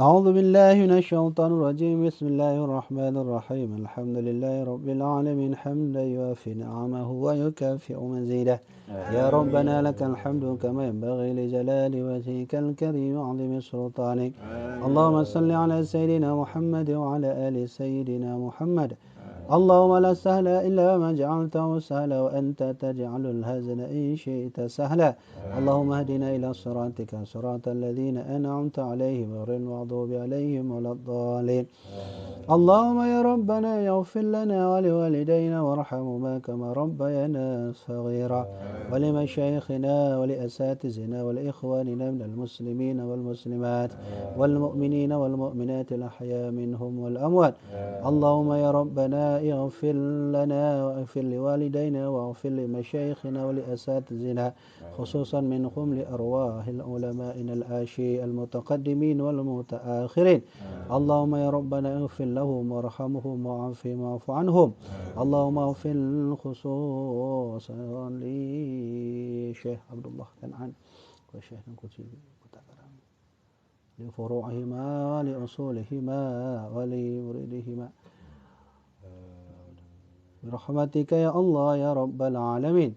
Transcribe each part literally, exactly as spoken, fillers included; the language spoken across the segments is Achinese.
أعوذ بالله من الشيطان الرجيم. بسم الله الرحمن الرحيم. الحمد لله رب العالمين، حمدا يوافي نعمه ويكافئ مزيده. يا ربنا لك الحمد كما ينبغي لجلال وجهك الكريم وعظيم سلطانك. اللهم صل على سيدنا محمد وعلى آل سيدنا محمد. اللهم لا سهل إلا ما جعلته سهلا وأنت تجعل الحزن إن شئت سهلا. اللهم اهدنا إلى صراطك صراط الذين أنعمت عليهم غير المغضوب عليهم ولا الضالين. اللهم يا ربنا اغفر لنا ولوالدينا وارحمهما كما ربيانا صغيرا، ولمشايخنا ولأساتذتنا ولإخواننا من المسلمين والمسلمات والمؤمنين والمؤمنات الأحياء منهم والأموات. اللهم يا ربنا اغفر لنا واغفر لوالدينا واغفر لمشايخنا ولأساتذتنا، خصوصا منهم لأرواح العلماء الأشياء المتقدمين والمتأخرين. اللهم يا ربنا اغفر لهم وارحمهم وعافهم واعف عنهم. اللهم اغفر خصوصا لشيخ عبد الله كنعان وشيخ نكوتي. لفروعهما ولأصولهما ولمريدهما برحمتك يا الله يا رب العالمين.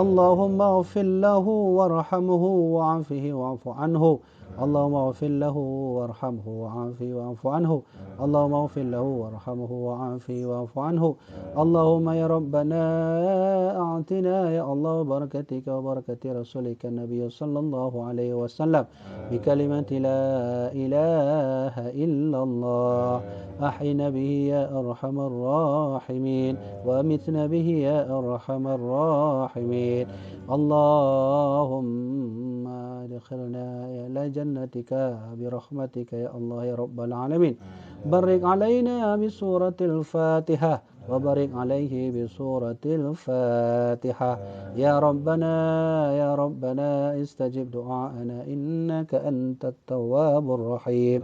اللهم اغفر له وارحمه وعافه واعف عنه. اللهم اغفر له وارحمه وعافه واعف عنه. اللهم اغفر له وارحمه وعافه واعف عنه. اللهم يا ربنا أعطنا يا الله بركتك وبركة رسولك النبي صلى الله عليه وسلم بكلمة لا إله إلا الله. أحينا به يا أرحم الراحمين، وأمتنا به يا أرحم الراحمين. اللهم أدخلنا إلى جنتك برحمتك يا الله يا رب العالمين. برك علينا بسورة الفاتحة. وبارك عليه بسورة الفاتحة. يا ربنا، يا ربنا، استجب دعاءنا إنك أنت التواب الرحيم.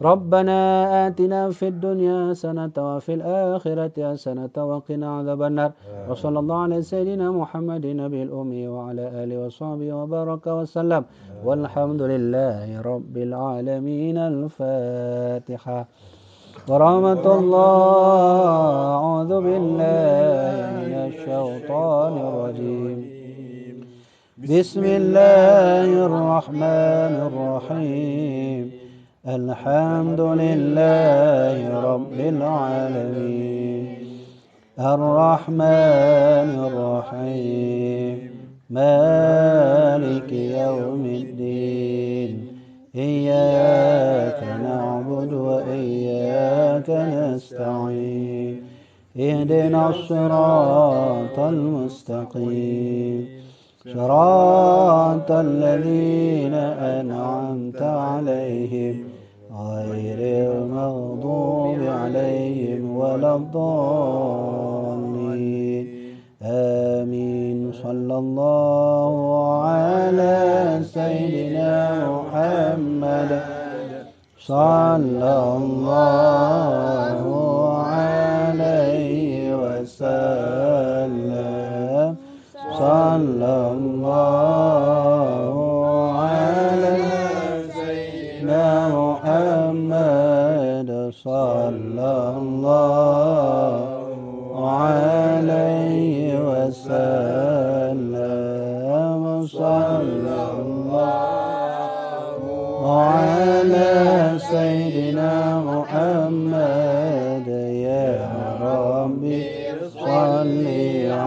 ربنا آتنا في الدنيا حسنة وفي الآخرة حسنة وقنا عذاب النار. وصلى الله على سيدنا محمد النبي الأمي وعلى آله وصحبه وبارك وسلم. والحمد لله رب العالمين. الفاتحة. ورحمة الله. أعوذ بالله من الشيطان الرجيم. بسم الله الرحمن الرحيم. الحمد لله رب العالمين. الرحمن الرحيم. مالك يوم الدين. إياك نعبد وإياك نستعين. اهدنا الصراط المستقيم. صراط الذين أنعمت عليهم غير المغضوب عليهم ولا الضالين. آمين. صلى الله على سيدنا محمد. صلى الله عليه وسلم. صلى الله على سيدنا محمد. صلى الله عليه وسلم. صلى الله على سيدنا محمد. يا ربي صل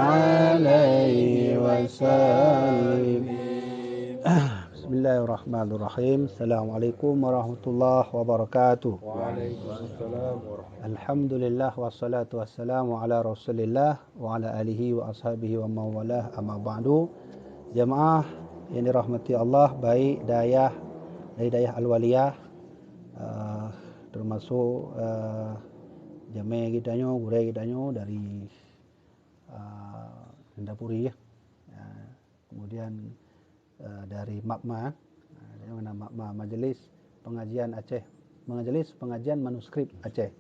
عليه وسلم. بسم الله الرحمن الرحيم. السلام عليكم ورحمة الله وبركاته. Waalaikumsalam warahmatullahi. الحمد لله والصلاة والسلام على رسول الله وعلى آله وأصحابه ومن والاه، أما بعد. Jamaah yang dirahmati Allah, baik dayah, dari dayah Al-Waliyah, eh, termasuk, eh, jamé geutanyoe, gurée geutanyoe dari, eh, Nindapuri, ya. Eh, kemudian, eh, dari MAPMA, eh, dari mana MAPMA, Majelis Pengajian Aceh, Majelis Pengajian Manuskrip Aceh.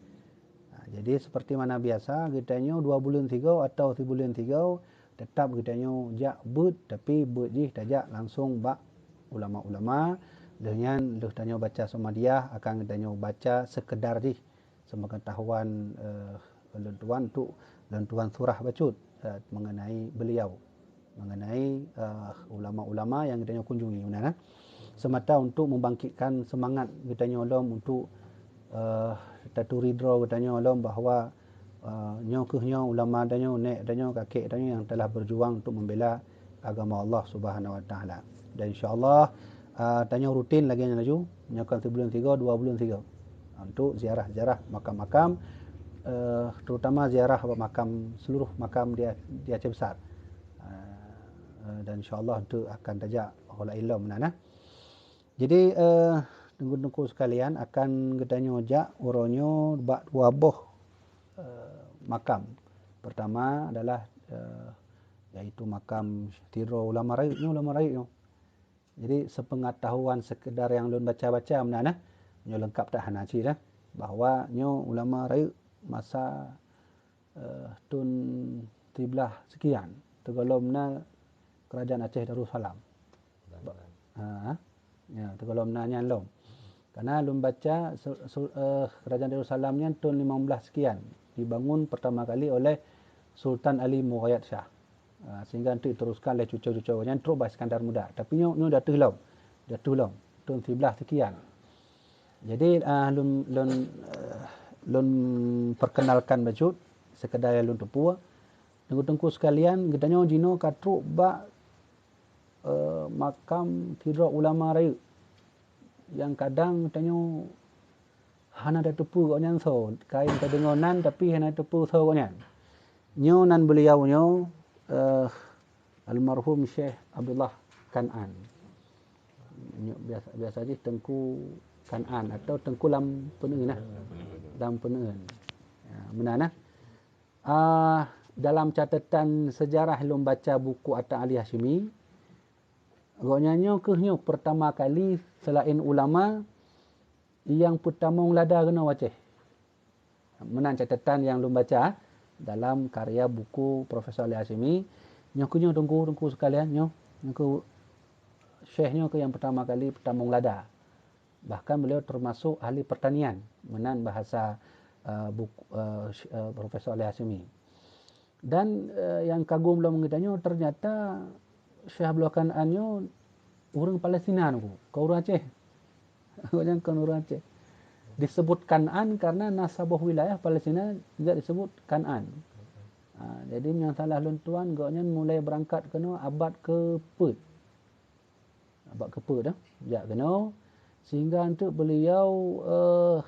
Nah, jadi seperti mana biasa, geutanyoe dua buleuen sigoe atau sibuleuen sigoe, tetap geutanyoe jak beuet, tapi beuet jih tajak langsung bak ulama-ulama, Lheueh nyan, lheueh tanyoe baca Somadiah, akan tanyoe baca sekedar jih seupengetahuan, eh, lôn tuan tu, lôn tuan surah bacut, eh, mengenai beliau, mengenai, eh, ulama-ulama nyang geutanyoe kunjungi, meunan, eh. Semata untuk membangkitkan semangat geutanyoe lom untuk, eh, taturi droe geutanyoe lom bahwa, eh, nyoe kheueh nyoe ulama tanyoe, nek tanyoe, kakek tanyoe nyang telah berjuang untuk membela agama Allah Subhanahu Wa Taala. Dan insya-Allah, eh, tanyoe rutin lagèe nyan laju, nyoe kan sibuleuen sigoe, dua buleuen sigoe. Untuk ziarah-ziarah makam-makam, eh, terutama ziarah makam, seluruh makam di, di Aceh Besar. Eh, dan insya-Allah tu akan tajak ho laén lom meunan, eh. Jadi, eh, teungku-teungku sekalian, akan geutanyoe jak uroe nyoe bak dua boh, eh, makam. Pertama adalah, eh, yaitu makam sidroe ulama rayeuk nyoe, ulama rayeuk nyoe. Jadi, seupengetahuan sekedar nyang lôn baca-baca meunan, eh. Nyoe leungkap that hana cit, eh, bahwa nyoe ulama rayeuk masa, eh, thon siblaih sekian, teugohlom na Kerajaan Aceh Darussalam. Ba-, ha, ya, teugohlom na nyan lom. Karena lôn baca su-, su-, eh, Kerajaan Darussalam nyan thon limong blaih sekian, dibangun pertama kali oleh Sultan Ali Mughayat Shah. Ah, sehingga enteuk diteruskan lé cucoe-cucoe nyan trok bak Iskandar Muda. Tapi nyoe, nyoe jatuh lom. Jatuh lom. Thon siblaih sekian. Jadi, ah, lôn, lôn, eh, lôn perkenalkan bacut, sekedar lôn teupeue. Teungku-teungku sekalian, geutanyoe jinoe ka trok bak, eh, makam sidroe ulama rayeuk. Nyang kadang tanyoe hana tateupeue gobnyan soe, ka tadeungoe nan tapi hana tateupeue soe gobnyan. Nyoe nan beliau nyoe, eh, almarhum Syekh Abdullah Kan'an. Nyoe biasa, biasa jih Teungku Kan'an atau Teungku Lam Peuneuen lah. Lam Peuneuen. Ya, meunan nah. Ah, dalam catatan sejarah lôn baca buku Atta Ali Hasyimi, gobnyan nyoe kheueh nyoe pertama kali selain ulama nyang peutamong lada keunoe u Aceh. Meunan catatan nyang lôn baca dalam karya buku Profesor Ali Hasyimi. Nyoe kheueh nyoe teungku-teungku sekalian, nyoe, nyoe kheueh syekh nyoe kheueh nyang pertama kali peutamong lada. Bahkan beliau termasuk ahli pertanian, meunan bahasa, eh, buku, eh, sy-, eh, Profesor Ali Hasyimi. Dan, eh, nyang kagum lom geutanyoe, ternyata Syekh Abdullah Kan'an nyoe ureuëng Palestina nyoe, kon ureuëng Aceh. Gobnyan kon ureuëng Aceh. Disebut Kan'an karena na saboh wilayah Palestina juga disebut Kan'an. Ha, jadi nyang salah lôn tuan, gobnyan mulai berangkat keunoe abad keempat. Abad keempat dah, jak keunoe. Sehingga enteuk beliau, eh,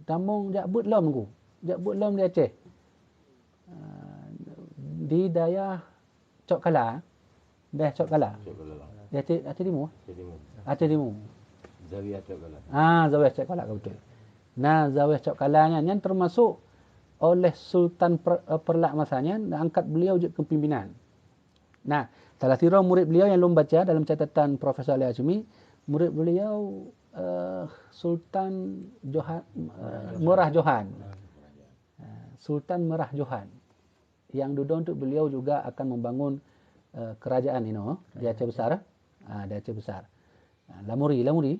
tamong jak beuet lom ku. Jak beuet lom di Aceh. Ah, di dayah Cok Kala. Dayah Cok Kala. Cok Kala. Di Aceh, Aceh Timu? Aceh Timu. Aceh Timu. Zawiyah Cok Kala. Ah, Zawiyah Cok Kala, ka beutôi. Nah, Zawiyah Cok Kala nyan, nyan termasuk oleh Sultan Per-, eh, Perlak masa nyan angkat beliau jeuet keu pimpinan. Nah, salah sidroe murid beliau nyang lôn baca dalam catatan Profesor Ali Hasyimi, murid beliau, eh, Sultan Johan, eh, Murah Johan. Eh, Sultan Murah Johan. Nyang dudoe tu beliau juga akan membangun, eh, kerajaan inoe di Aceh Besar. Ah, di Aceh Besar. Ah, Lamuri, Lamuri.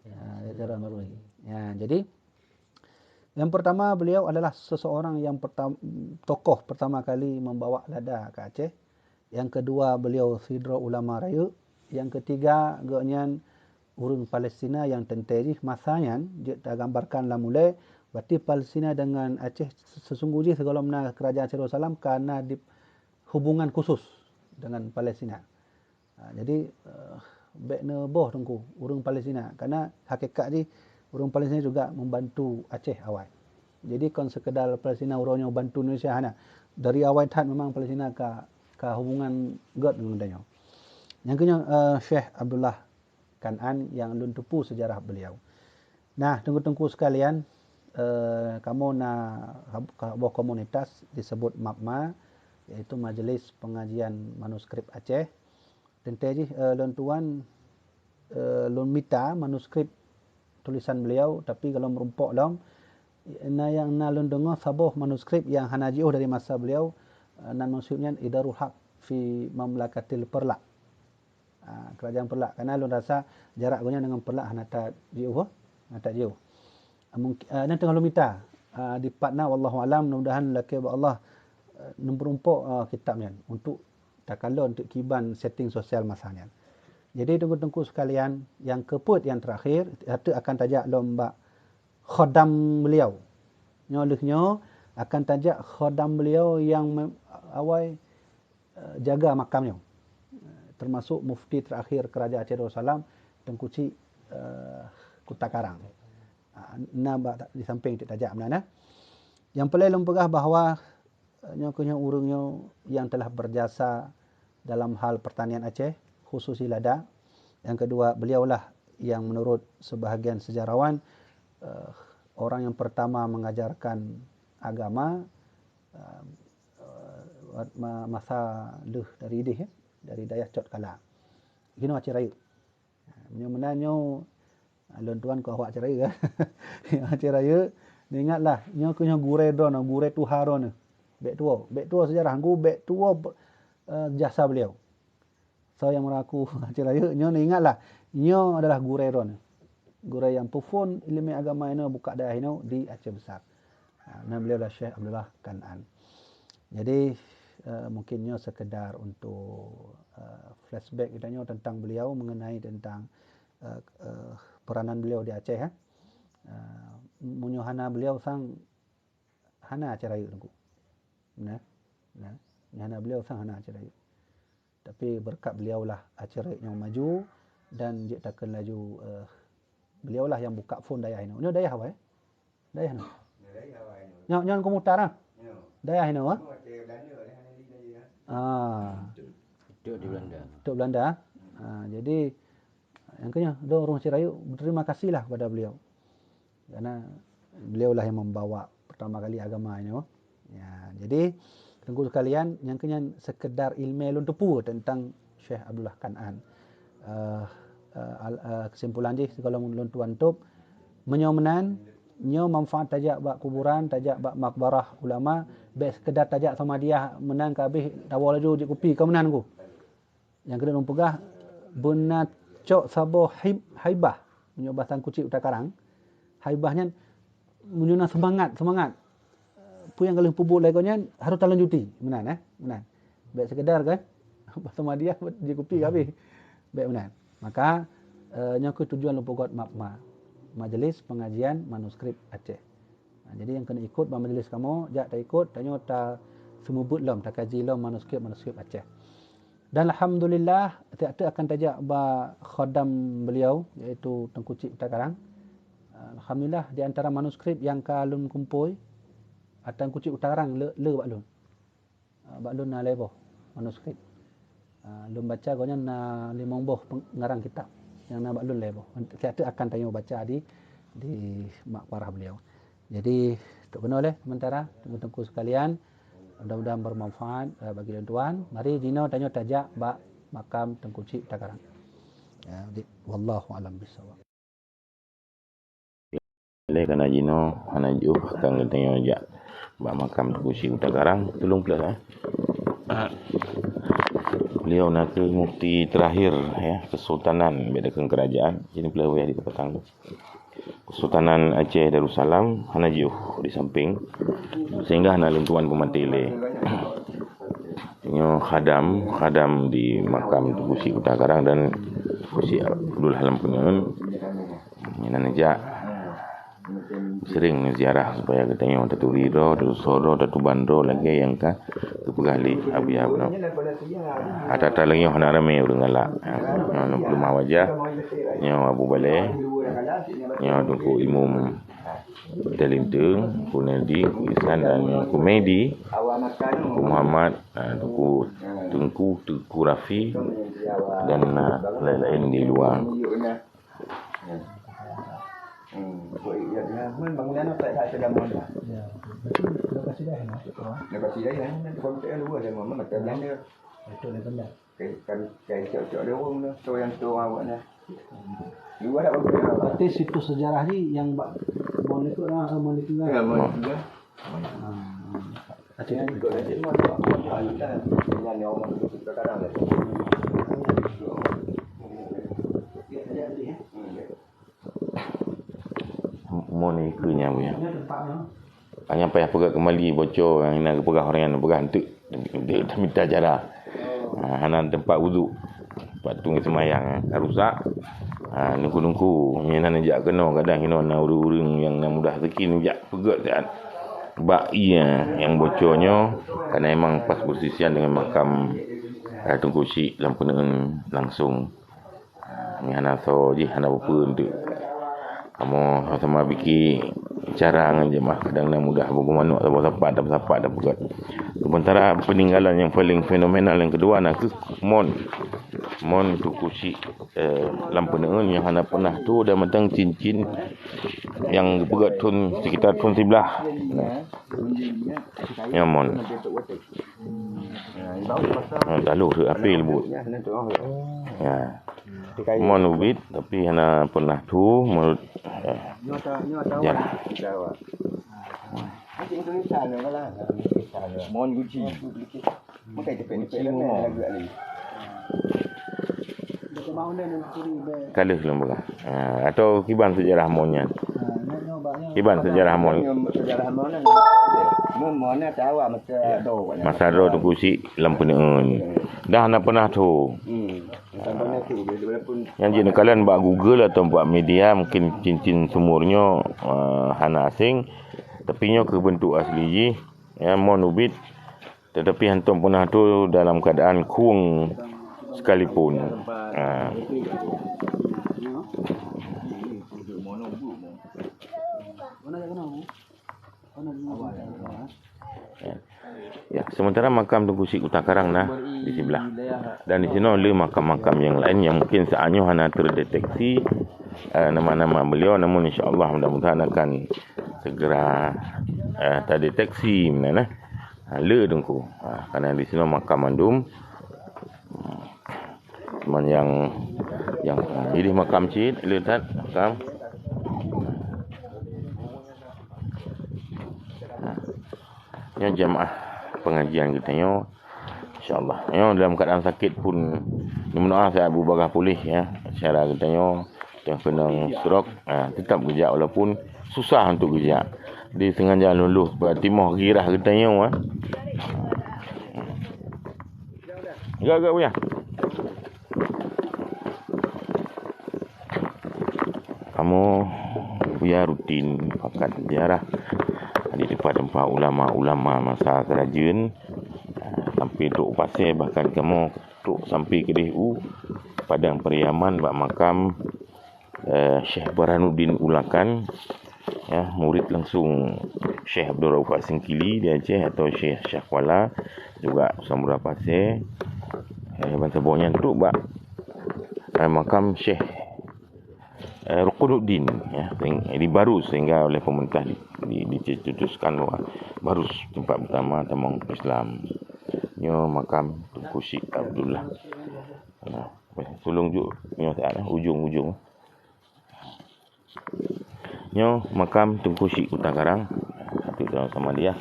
Ya, Sultan Lamuri. Ya, jadi yang pertama, beliau adalah seseorang yang pertam-, tokoh pertama kali membawa lada ke Aceh. Yang kedua, beliau sidroe ulama rayeuk. Yang ketiga, gobnyan ureuëng Palestina nyang teuntée jih masa nyan, jeuet tagambarkan lam ulée, berarti Palestina dengan Aceh sesungguh jih sigohlom na Kerajaan Aceh Darussalam ka na di hubungan khusus dengan Palestina. Ha, jadi, eh, bék neuboh teungku ureuëng Palestina, karena hakikat jih ureuëng Palestina juga membantu Aceh awai. Jadi kon sekedar Palestina uroe nyoe bantu Indonesia, hana. Dari awai that memang Palestina ka, ka hubungan gét ngon tanyoe. Nyang keunyoe, eh, Syekh Abdullah Kan'an nyang lôn teupeue sejarah beliau. Nah, teungku-teungku sekalian, eh, kamoe na hab-, saboh komunitas disebut MAPMA, yaitu Majelis Pengajian Manuskrip Aceh. Teuntée jih, eh, lôn tuan, eh, lôn mita manuskrip tulisan beliau, tapi gohlom meurumpok lom. Na nyang na lôn deungoe saboh manuskrip nyang hana jiôh dari masa beliau, eh, nan manuskrip nyan Idarul Haq fi Mamlakatil Perlak. Ah, kerajaan Peureulak. Karena lôn rasa jarak gobnyan dengan Peureulak hana that jiôh, hana that jiôh. Ah, mungkin, ah, nyan teungoh lôn mita. Ah, dipat na, wallahu alam, mudah-mudahan lakée bak Allah, ah, neupeurumpok, ah, kitab nyan untuk takalon, untuk kiban setting sosial masa nyan. Jadi, teungku-teungku sekalian, nyang keupeuet nyang terakhir, ateueh akan tajak lom bak khodam beliau. Nyoe lheueh nyoe akan tajak khodam beliau nyang me-, awai, eh, jaga makam nyoe. Termasuk mufti terakhir Kerajaan Aceh Darussalam, Teungku Chik, eh, Kuta Karang. Ah, na bak ta-, di samping teuk tajak meunan, eh. Nyang peureulée lôn peugah bahwa, eh, nyoe keuh nyoe ureuëng nyoe yang telah berjasa dalam hal pertanian Aceh, khusus di lada. Yang kedua, beliaulah yang menurut sebahagian sejarawan, eh, orang yang pertama mengajarkan agama, eh, eh, ma-, masa lheueh dari idéh, ya, dari dayah Cot Kala. Keunoe Aceh Rayeuk. Meunyoe meunan nyoe, lôn tuan keu awak Aceh Rayeuk, ya. Aceh Rayeuk, ingatlah, nyoe keuh nyoe gurée droeneuh, gurée tuha droeneuh. Bék tuwoe, bék tuwoe sejarah, ngu bék tuwoe, eh, jasa beliau. Soe nyang meuraku Aceh Rayeuk, nyoe ingatlah, nyoe adalah gurée droeneuh. Gurée nyang peuphon ileumé agama inoe, buka dayah inoe di Aceh Besar. Ha, nan beliau adalah Syekh Abdullah Kanaan. Jadi, eh, mungkin nyoe sekedar untuk, eh, flashback geutanyoe tentang beliau, mengenai tentang, eh, eh, peranan beliau di Aceh, ya. Eh, meunyoe hana beliau sang hana Aceh Rayeuk, Teungku. Nah, nah, hana beliau sang hana Aceh Rayeuk. Tapi berkat beliaulah Aceh Rayeuk nyoe maju dan jeuet takheun laju, eh, beliaulah yang buka phon dayah inoe. Nyoe dayah awai, eh? Dayah inoe. Nyoe, nyoe Teungku Mukhtar, ah? Dayah inoe, ah? Ah. Duek di Belanda. Duek Belanda, ah? Ah, jadi, nyang keuh nyoe, droe ureuëng Aceh Rayeuk, berterima kasihlah kepada beliau. Karena beliaulah yang membawa pertama kali agama inoe. Ya, jadi, Teungku sekalian, nyang keuh nyan sekedar ilmu lôn teupeu tentang Syekh Abdullah Kanaan. Eh, eh, al-, eh, kesimpulan jih, sigohlom lôn tuan top, meunyoe meunan, nyoe manfaat tajak bak kuburan, tajak bak makbarah ulama, bék sekedar tajak Samadiyah meunan ka habéh tawoe laju jép kupi, ka meunan, Teungku. Nyang keuneuk lôn peugah, beuna cok saboh haib-, haibah. Meunyoe basa Teungku Chik Kuta Karang, haibah nyan meunyoe na seumangat, seumangat. Peue nyang ka lheueh peubuet lé gobnyan harôh talanjuti. Meunan, eh? Meunan. Bék sekedar kan, basa Samadiyah jép kupi ka habéh. Bék meunan. Maka, eh, nyoe keuh tujuan lôn peugöt MAPMA, Majelis Pengajian Manuskrip Aceh. Nah, jadi nyang keuneuk ikot bak majelis kamoe, jak taikot, tanyoe taseumeubeuet lom, takaji lom manuskrip-manuskrip Aceh. Dan alhamdulillah, tiep-tiep akan tajak bak khodam beliau, yaitu Teungku Chik Kuta Karang. Alhamdulillah, di antara manuskrip nyang ka lôn kumpôi, Teungku Chik Kuta Karang le, le bak lôn. Ah, bak lôn na lhèe boh manuskrip. Ah, lôn baca gobnyan na limong boh peng-, ngarang kitab nyang na bak lôn lhèe boh. Tiep-tiep akan tanyoe baca di, di makbarah beliau. Jadi, untuk keunoe lé sementara, teungku-teungku sekalian, mudah-mudahan bermanfaat, eh, bagi lôn tuan. Mari jinoe tanyoe tajak bak makam Teungku Chik Kuta Karang. Ya, di, wallahu a'lam bishawab. Lé kana jinoe hana jiôh akan geutanyoe jak bak makam Teungku Chik Kuta Karang, tulông peuleueh, eh. Beliau na kheueh mufti terakhir, ya, kesultanan, beda dengan kerajaan. Jadi peuleueh wayah di Papatang. Kesultanan Aceh Darussalam hana jiôh di samping, sehingga hana lôn tuan peumaté lé. Nyoe khadam, khadam di makam Teungku Chik Kuta Karang dan Teungku Chik Abdullah Lam Peungeun. Nyan jak sering ziarah supaya geutanyoe taturi droe, tatusoe droe, tatuban droe lagèe nyang ka geupeugah lé Abuya bunoe. Ata-ata lagèe nyoe hana ramé ureueng galak. Nyoe lôn peuleumah wajah, nyoe Abu Balè, nyoe Teungku Imum Dalinteng, Teungku Nedi, Teungku Ihsan dan Teungku Medi, Teungku Muhammad, ah, Teungku, Teungku, Teungku Rafi, dan, ah, lain-lain di luar. Hmm. Buat ya, ya, man bangunan apa tak sedang mana? Ya. Lokasi dah, ya. Lokasi dah, ya. Nanti kalau tak luar dah, mana tak Belanda. Betul, dah Belanda. Kan, kan, kan cocok dia orang tu. Tu yang tu awak dah. Luar dah bagus dah. Berarti situs sejarah ni yang bak Maulid tu lah, Maulid tu lah. Ya, Maulid tu lah. Ah, ah. Yang ikut nanti semua tu. Yang, yang orang tu sekarang dah. Mon ikeu nyan, Buya. Hana payah peugah kembali bocor nyang na geupeugah orang nyan, peugah enteuk, enteuk mita cara. Ha, hana teumpat wudhu. Tempat tueng seumayang ka rusak. Ha, nungku-nungku, nyan na neujak keunoe, kadang inoe na ureueng-ureueng nyang na mudah rezeki neujak peugöt siat. Bak ié nyang bocor nyoe, karena memang pas bersisian dengan makam, eh, Teungku Chik Lam Peuneuen langsung. Nyan hana soe jih, hana peue-peue enteuk. Kamoe sama-sama pike cara ngon jeumaah, kadang na mudah bungkôh manok sapat-sapat, sapat-sapat tapeugöt. Sementara peninggalan yang paling fenomenal yang kedua na kheueh mon. Mon Teungku Chik, eh, Lam Peuneuen nyang hana pernah tho dan mantong cincin nyang geupeugöt thon sekitar thon siblaih. Nah. Nyan mon. Ha, taloh tu api lembut. Ya. Mon ubit tapi hana pernah tho menurut, eh, sejarah. Mon guci. Guci mon. Ka lheueh lôn peugah. Ha, atau kiban sejarah mon nyan? Kiban sejarah mon? Sejarah mon nyan. Mon, mon nyan tawa masa do. Masa droe Teungku Chik Lam Peuneuen. Dah na pernah tho. Hmm. Nyang jih neukalon bak Google atau bak media, mungkin cincin sumur nyoe, eh, hana asing. Tapi nyoe keuh bentuk asli jih, ya, mon ubit. Tetapi hantom pernah tho dalam keadaan khueng sekalipun. Ha. Ya. Ya, sementara makam Teungku Chik Kuta Karang nah di sebelah. Dan di sinoe le makam-makam yang lain yang mungkin saat nyoe hana terdeteksi, eh, nama-nama beliau, namun insya Allah mudah-mudahan akan segera, eh, terdeteksi, mana nah. Ha, le Teungku. Ha, karena di sinoe makam mandum. Cuman yang, yang, ha, ini makam cit, le that makam. Ha. Nyoe jamaah pengajian kita nyoe. Insya Allah. Nyoe dalam keadaan sakit pun, nyoe meudoa siat Abu Bagah pulih, ya. Secara kita nyoe, yang kena stroke, ha, tetap geujak walaupun susah untuk geujak. Di sengaja lulus, berarti moh girah kita nyoe, ha. Gerak-gerak, Buya. Kamoe, Buya, rutin pakat ziarah di tempat-tempat ulama-ulama masa keurajeuen, sampai trok u Pasè, bahkan kamoe trok sampai keudeh u Padang Pariaman bak makam eh, Syekh Burhanuddin Ulakan, ya, murid langsung Syekh Abdul Rauf Asengkili di Aceh atau Syekh Syahkuala, juga Samudra Pasè. Eh, ban saboh nyan trok bak, eh, makam Syekh, eh, Rukunuddin, ya, sehing-, di Barus, sehingga oleh pemerintah di, di, dicetuskan bahwa Barus tempat pertama tamong Islam. Nyoe makam Teungku Chik Abdullah. Nah. Weh, tulông jok nyoe siat, eh, ujong-ujong. Nyoe makam Teungku Chik Kuta Karang. Satu dalam sama dia.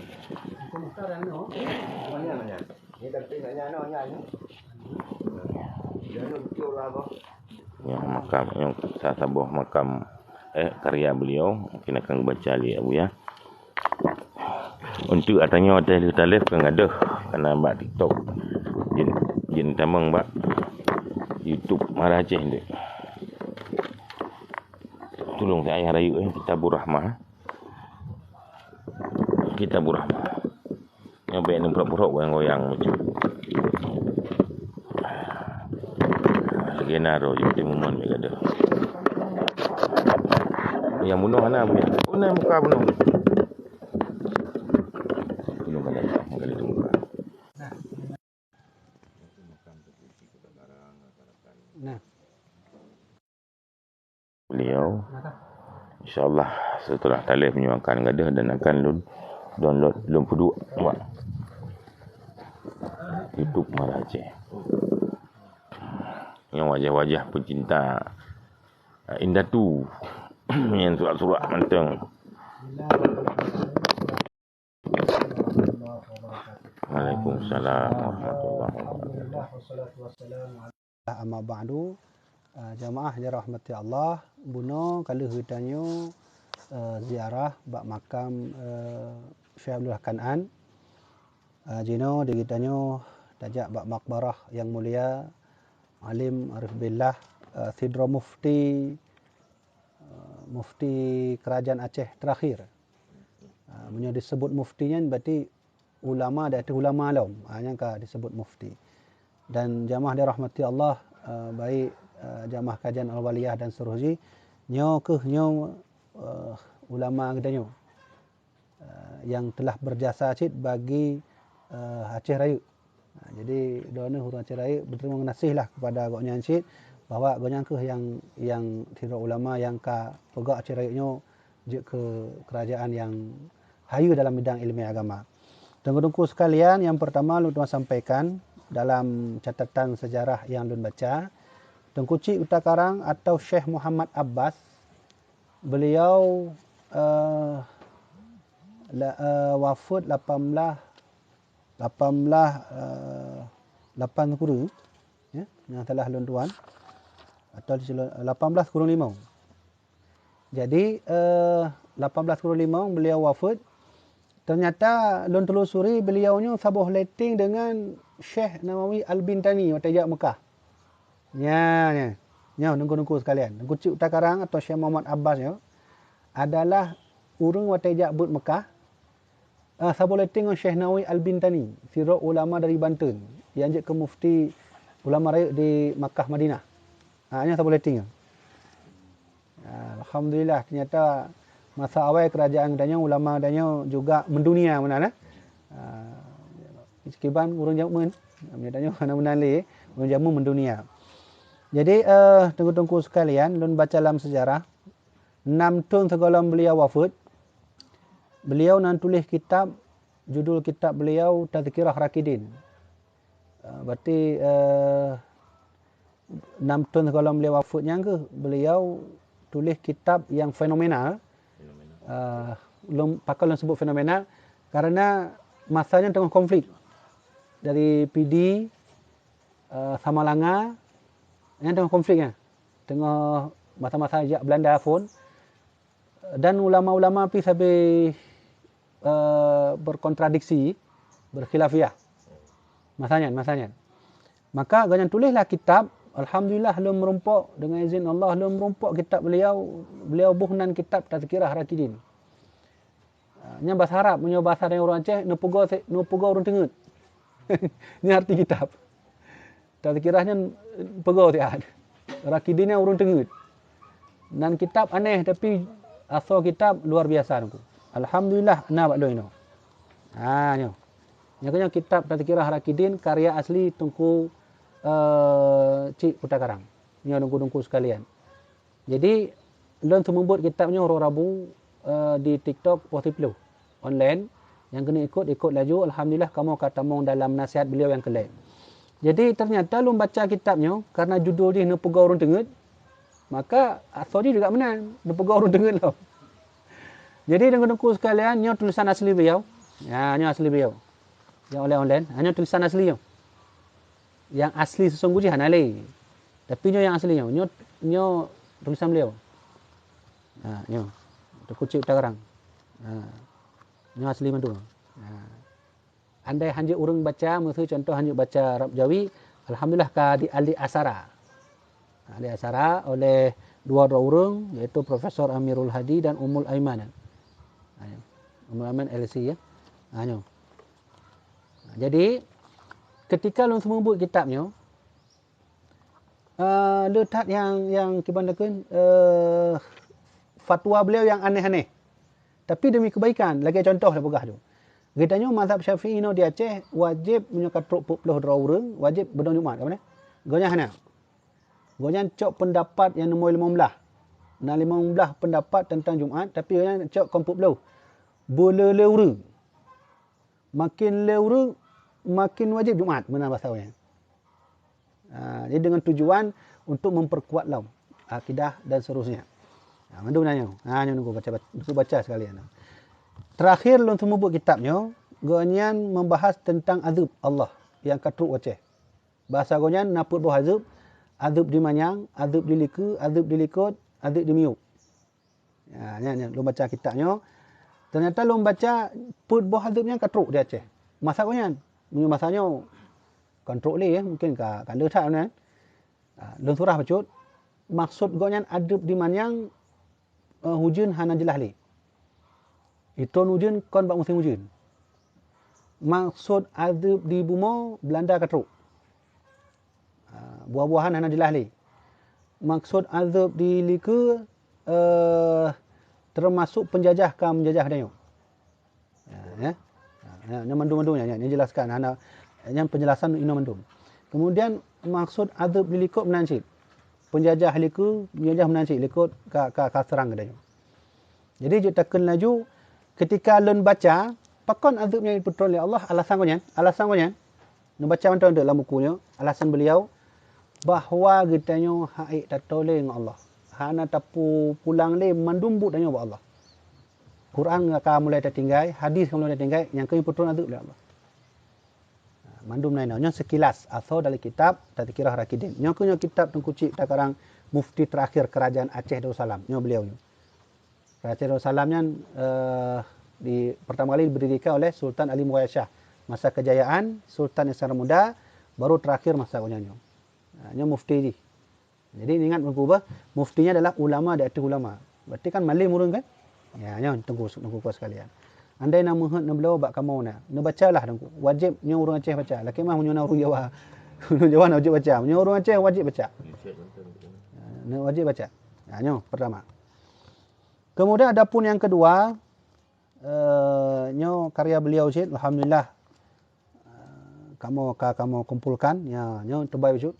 Nyoe makam, nyoe sa-, saboh makam, eh, karya beliau. Mungkin akan baca lé Abu, ya. Untuk ata nyoe teuh lheueh talèh kon gadôh kana bak TikTok. Jin, jin tamong bak YouTube Mara Aceh deh. Tulông saya rayeuk, eh, Kitabur Rahmah. Kitabur Rahmah. Nyoe bèk neubrok-brok goyang-goyang macam. Lagèe na roh jeuet timuman bèk gadôh. Nyang bunoh hana bunoh. Bunoh muka bunoh. Bunoh kan datang kali tu muka. Nah. Beliau. InsyaAllah setelah talèh meunyoe akan gadôh dan akan lôn download, lôn peuduek bak YouTube Mara Aceh. Nyoe wajah-wajah peucinta, eh, indatu nyang surak-surak mantong. Waalaikumsalam warahmatullahi wabarakatuh. Amma ba'du, ah, jamaah yang dirahmati Allah, bunoe ka lheueh geutanyoe eh, ziarah bak makam, eh, Syekh Abdullah Kan'an. Eh, jinoe di geutanyoe tajak bak makbarah nyang mulia alim arif billah, eh, sidroe mufti, eh, mufti kerajaan Aceh terakhir. Eh, meunyoe disebut mufti nyan berarti ulama di ateueh ulama lom, ha, nyang ka disebut mufti. Dan jamaah dirahmati Allah, eh, baik, eh, jamaah kajian Al-Waliyah dan seterusnya, nyoe keuh nyoe, eh, ulama geutanyoe, eh, yang telah berjasa cit bagi, eh, Aceh Rayeuk. Ha, jadi, droeneuh ureuëng Aceh Rayeuk berterima kasih lah kepada gobnyan cit, bahwa gobnyan keuh yang, yang sidroe ulama yang ka peugah Aceh Rayeuk nyoe jeuet keu kerajaan nyang hayeue dalam bidang ileumèe agama. Teungku-teungku sekalian, yang pertama lôn tuan sampaikan dalam catatan sejarah yang lôn baca, Teungku Chik Kuta Karang atau Syekh Muhammad Abbas, beliau, eh, la, eh, wafat lapan belas, lapan belas, eh, lapan kureueng, ya, nyang salah lôn tuan, atau lapan belas kureueng limong. Jadi, eh, lapan belas kureueng limong beliau wafat. Ternyata lôn telusuri beliau nyoe saboh leteng dengan Syekh Nawawi Al-Bintani watée jak Mekah. Nya, nya. Nyoe teungku-teungku sekalian, Teungku Chik Kuta Karang atau Syekh Muhammad Abbas nyoe adalah ureuëng watée jak beuet Mekah, eh, saboh leteng ngon Syekh Nawawi Al-Bintani, sidroe ulama dari Banten, nyang jeuet keu mufti ulama rayeuk di Makkah Madinah. Ha, nyan saboh leteng nyoe. Ha, alhamdulillah, ternyata masa awai kerajaan geutanyoe, ulama geutanyoe juga mendunia meunan, eh. Ha, kiban ureuëng jameun, geutanyoe hana meunan lé, ureuëng jameun mendunia. Jadi, eh, teungku-teungku sekalian, lôn baca lam sejarah, enam thon sigohlom beliau wafat, beliau na tuléh kitab, judul kitab beliau Tazkirah Rakidin. Eh, berarti, eh, enam thon sigohlom beliau wafat nyan keuh, beliau tuléh kitab yang fenomenal. Fenomenal. Eh, lôn, pakon lôn sebut fenomenal, karena masa nyan teungoh konflik. Dari Pidie, eh, Samalanga, nyan teungoh konflik nyan. Teungoh masa-masa jak Belanda phon. Dan ulama-ulama pih sabe, eh, berkontradiksi, berkhilafiah. Masa nyan, masa nyan. Maka gobnyan tuléh lah kitab, alhamdulillah lôn meurumpok, dengan izin Allah lôn meurumpok kitab beliau, beliau boh nan kitab Tazkirah Rakidin. Ah, nyan basa Arab, meunyoe basa tanyoe ureuëng Aceh, neupeugoe se-, neupeugoe ureuëng teungeut. Nyan arti kitab. Tazkirah nyan peugoe siat. Rakidin nyan ureuëng teungeut. Nan kitab aneh, tapi asoe kitab luar biasa teungku. Alhamdulillah na bak lôn inoe. Ha, nyoe. Nyoe keuh nyoe kitab Tazkirah Rakidin karya asli Teungku, eh, Chik Kuta Karang. Nyoe teungku-teungku sekalian. Jadi, lôn seumeubeuet kitab nyoe uroe Rabu, eh, di TikTok poh siplôh online. Nyang keuneuk ikot, ikot laju. Alhamdulillah, kamoe ka tamong dalam nasihat beliau nyang keulhèe. Jadi, ternyata lôn baca kitab nyoe, karena judul jih Neupeugoe Ureuëng Teungeut, maka asoe jih juga meunan, Neupeugoe Ureuëng Teungeut lom. Jadi, teungku-teungku sekalian, nyoe tulisan asli beliau. Ya, nyoe asli beliau. Nyang online-online, ha, nyoe tulisan asli nyoe. Nyang asli sesungguh jih hana lé. Tapi nyoe nyang asli nyoe. Nyoe, nyoe tulisan beliau. Ha, nyoe. Teungku Chik Kuta Karang. Ha. Nyoe asli mandum. Ha. Andai hanjeuet ureuëng baca, miseu contoh hanjeuet baca Arab Jawi, alhamdulillah ka di-, al-, diasara. Ha, diasara oleh dua droe ureuëng, yaitu Profesor Amirul Hadi dan Ummul Aiman. Ha, nyoe. Ummul Aiman L C, ya. Ha, nyoe. Jadi, ketika lôn seumeubeuet kitab nyoe, eh, le that nyang, nyang kiban takheun, eh, fatwa beliau nyang aneh-aneh. Tapi demi kebaikan, lagèe contoh lôn peugah tu. Geutanyoe mazhab Syafi'i inoe di Aceh, wajéb meunyoe ka trok peuet ploh droe ureuëng, wajéb beudong Jumat, ka meunan? Gobnyan hana. Gobnyan cok peundapat nyang nomor limong blaih. Na limong blaih peundapat teuntang Jumat, tapi gobnyan cok kon peuet ploh. Beuleu-leu ureuëng. Makin lé ureuëng, makin wajéb Jumat, meunan basa awaknyan. Ha, jadi dengan tujuan untuk memperkuat lom akidah dan seterusnya. Ha, mandum nyan nyoe. Ha, nyoe nunggu baca, nunggu baca sekalian. Terakhir lôn seumeubeuet kitab nyoe, gobnyan membahas tentang azeueb Allah nyang ka trok u Aceh. Basa gobnyan na peuet boh azeueb, azeueb di manyang, azeueb di likeu, azeueb di likot, azeueb di miyueb. Ha, nyan, nyan, lôn baca kitab nyoe. Ternyata lôn baca peuet boh azeueb nyan ka trok di Aceh. Masa gobnyan, meunyoe masa nyoe kon trok lé, ya, mungkin ka, ka lheueh that nyan. Ha, lôn surah bacut. Maksud gobnyan azeueb di manyang, eh, ujeuen hana jeulaih lé. Itron ujeuen kon bak musém ujeuen. Maksud azeueb di bumoe Beulanda ka trok. Ha, buah-buahan hana jeulaih lé. Maksud azeueb di likeu, eh, teumasok peunjajah ka meunjajah geutanyoe. Ha, ya. Ha, ya, nyan mandum-mandum nyan, nyan, nyan jelaskan hana, nyan penjelasan inoe mandum. Kemudian maksud azeueb di likot meunan cit. Peunjajah likot, peunjajah meunan cit likot ka, ka, ka seurang geutanyoe. Jadi jeuet takheun laju, ketika lôn baca, pakon azeueb nyan jipeutron lé Allah, alasan gobnyan, alasan gobnyan. Neubaca mantong deuek lam buku nyoe, alasan beliau, bahwa geutanyoe hana ék tatulông ngon Allah. Hana tapu-, pulang lé mandum buet tanyoe bak Allah. Quran ka mulai tatinggai, hadis ka mulai tatinggai, nyang keuh jipeutron azeueb lé Allah. Ha, mandum na inoe. Nyoe sekilas, asoe dari kitab Tazkirah Rakidin. Nyoe keuh nyoe kitab Teungku Chik Utakarang, mufti terakhir kerajaan Aceh Darussalam. Nyoe beliau nyoe. Kerajaan Darussalam nyan, eh, di, pertama kali didirikan oleh Sultan Ali Mughayah Shah. Masa kejayaan Sultan Iskandar Muda, baru terakhir masa gobnyan nyoe. Ha, nyoe mufti jih. Jadi ingat Teungku bah, mufti nyan adalah ulama di ateueh ulama. Berarti kan malem ureueng kan? Ya, nyoe Teungku, Teungku sekalian. Andai na meuheuet neubloe bak kamoe na, neubacalah Teungku. Wajéb nyoe ureueng Aceh baca. Lakée mah meunyoe na ureueng Jawa. Ureueng Jawa na wajéb baca. Meunyoe ureueng Aceh wajéb baca. Ya, na wajéb baca. Ya, nyoe pertama. Kemudian adapun yang kedua, eh, nyoe karya beliau cit, alhamdulillah. Eh, kamoe ka kamoe kumpulkan, ya, nyoe teubai bacut.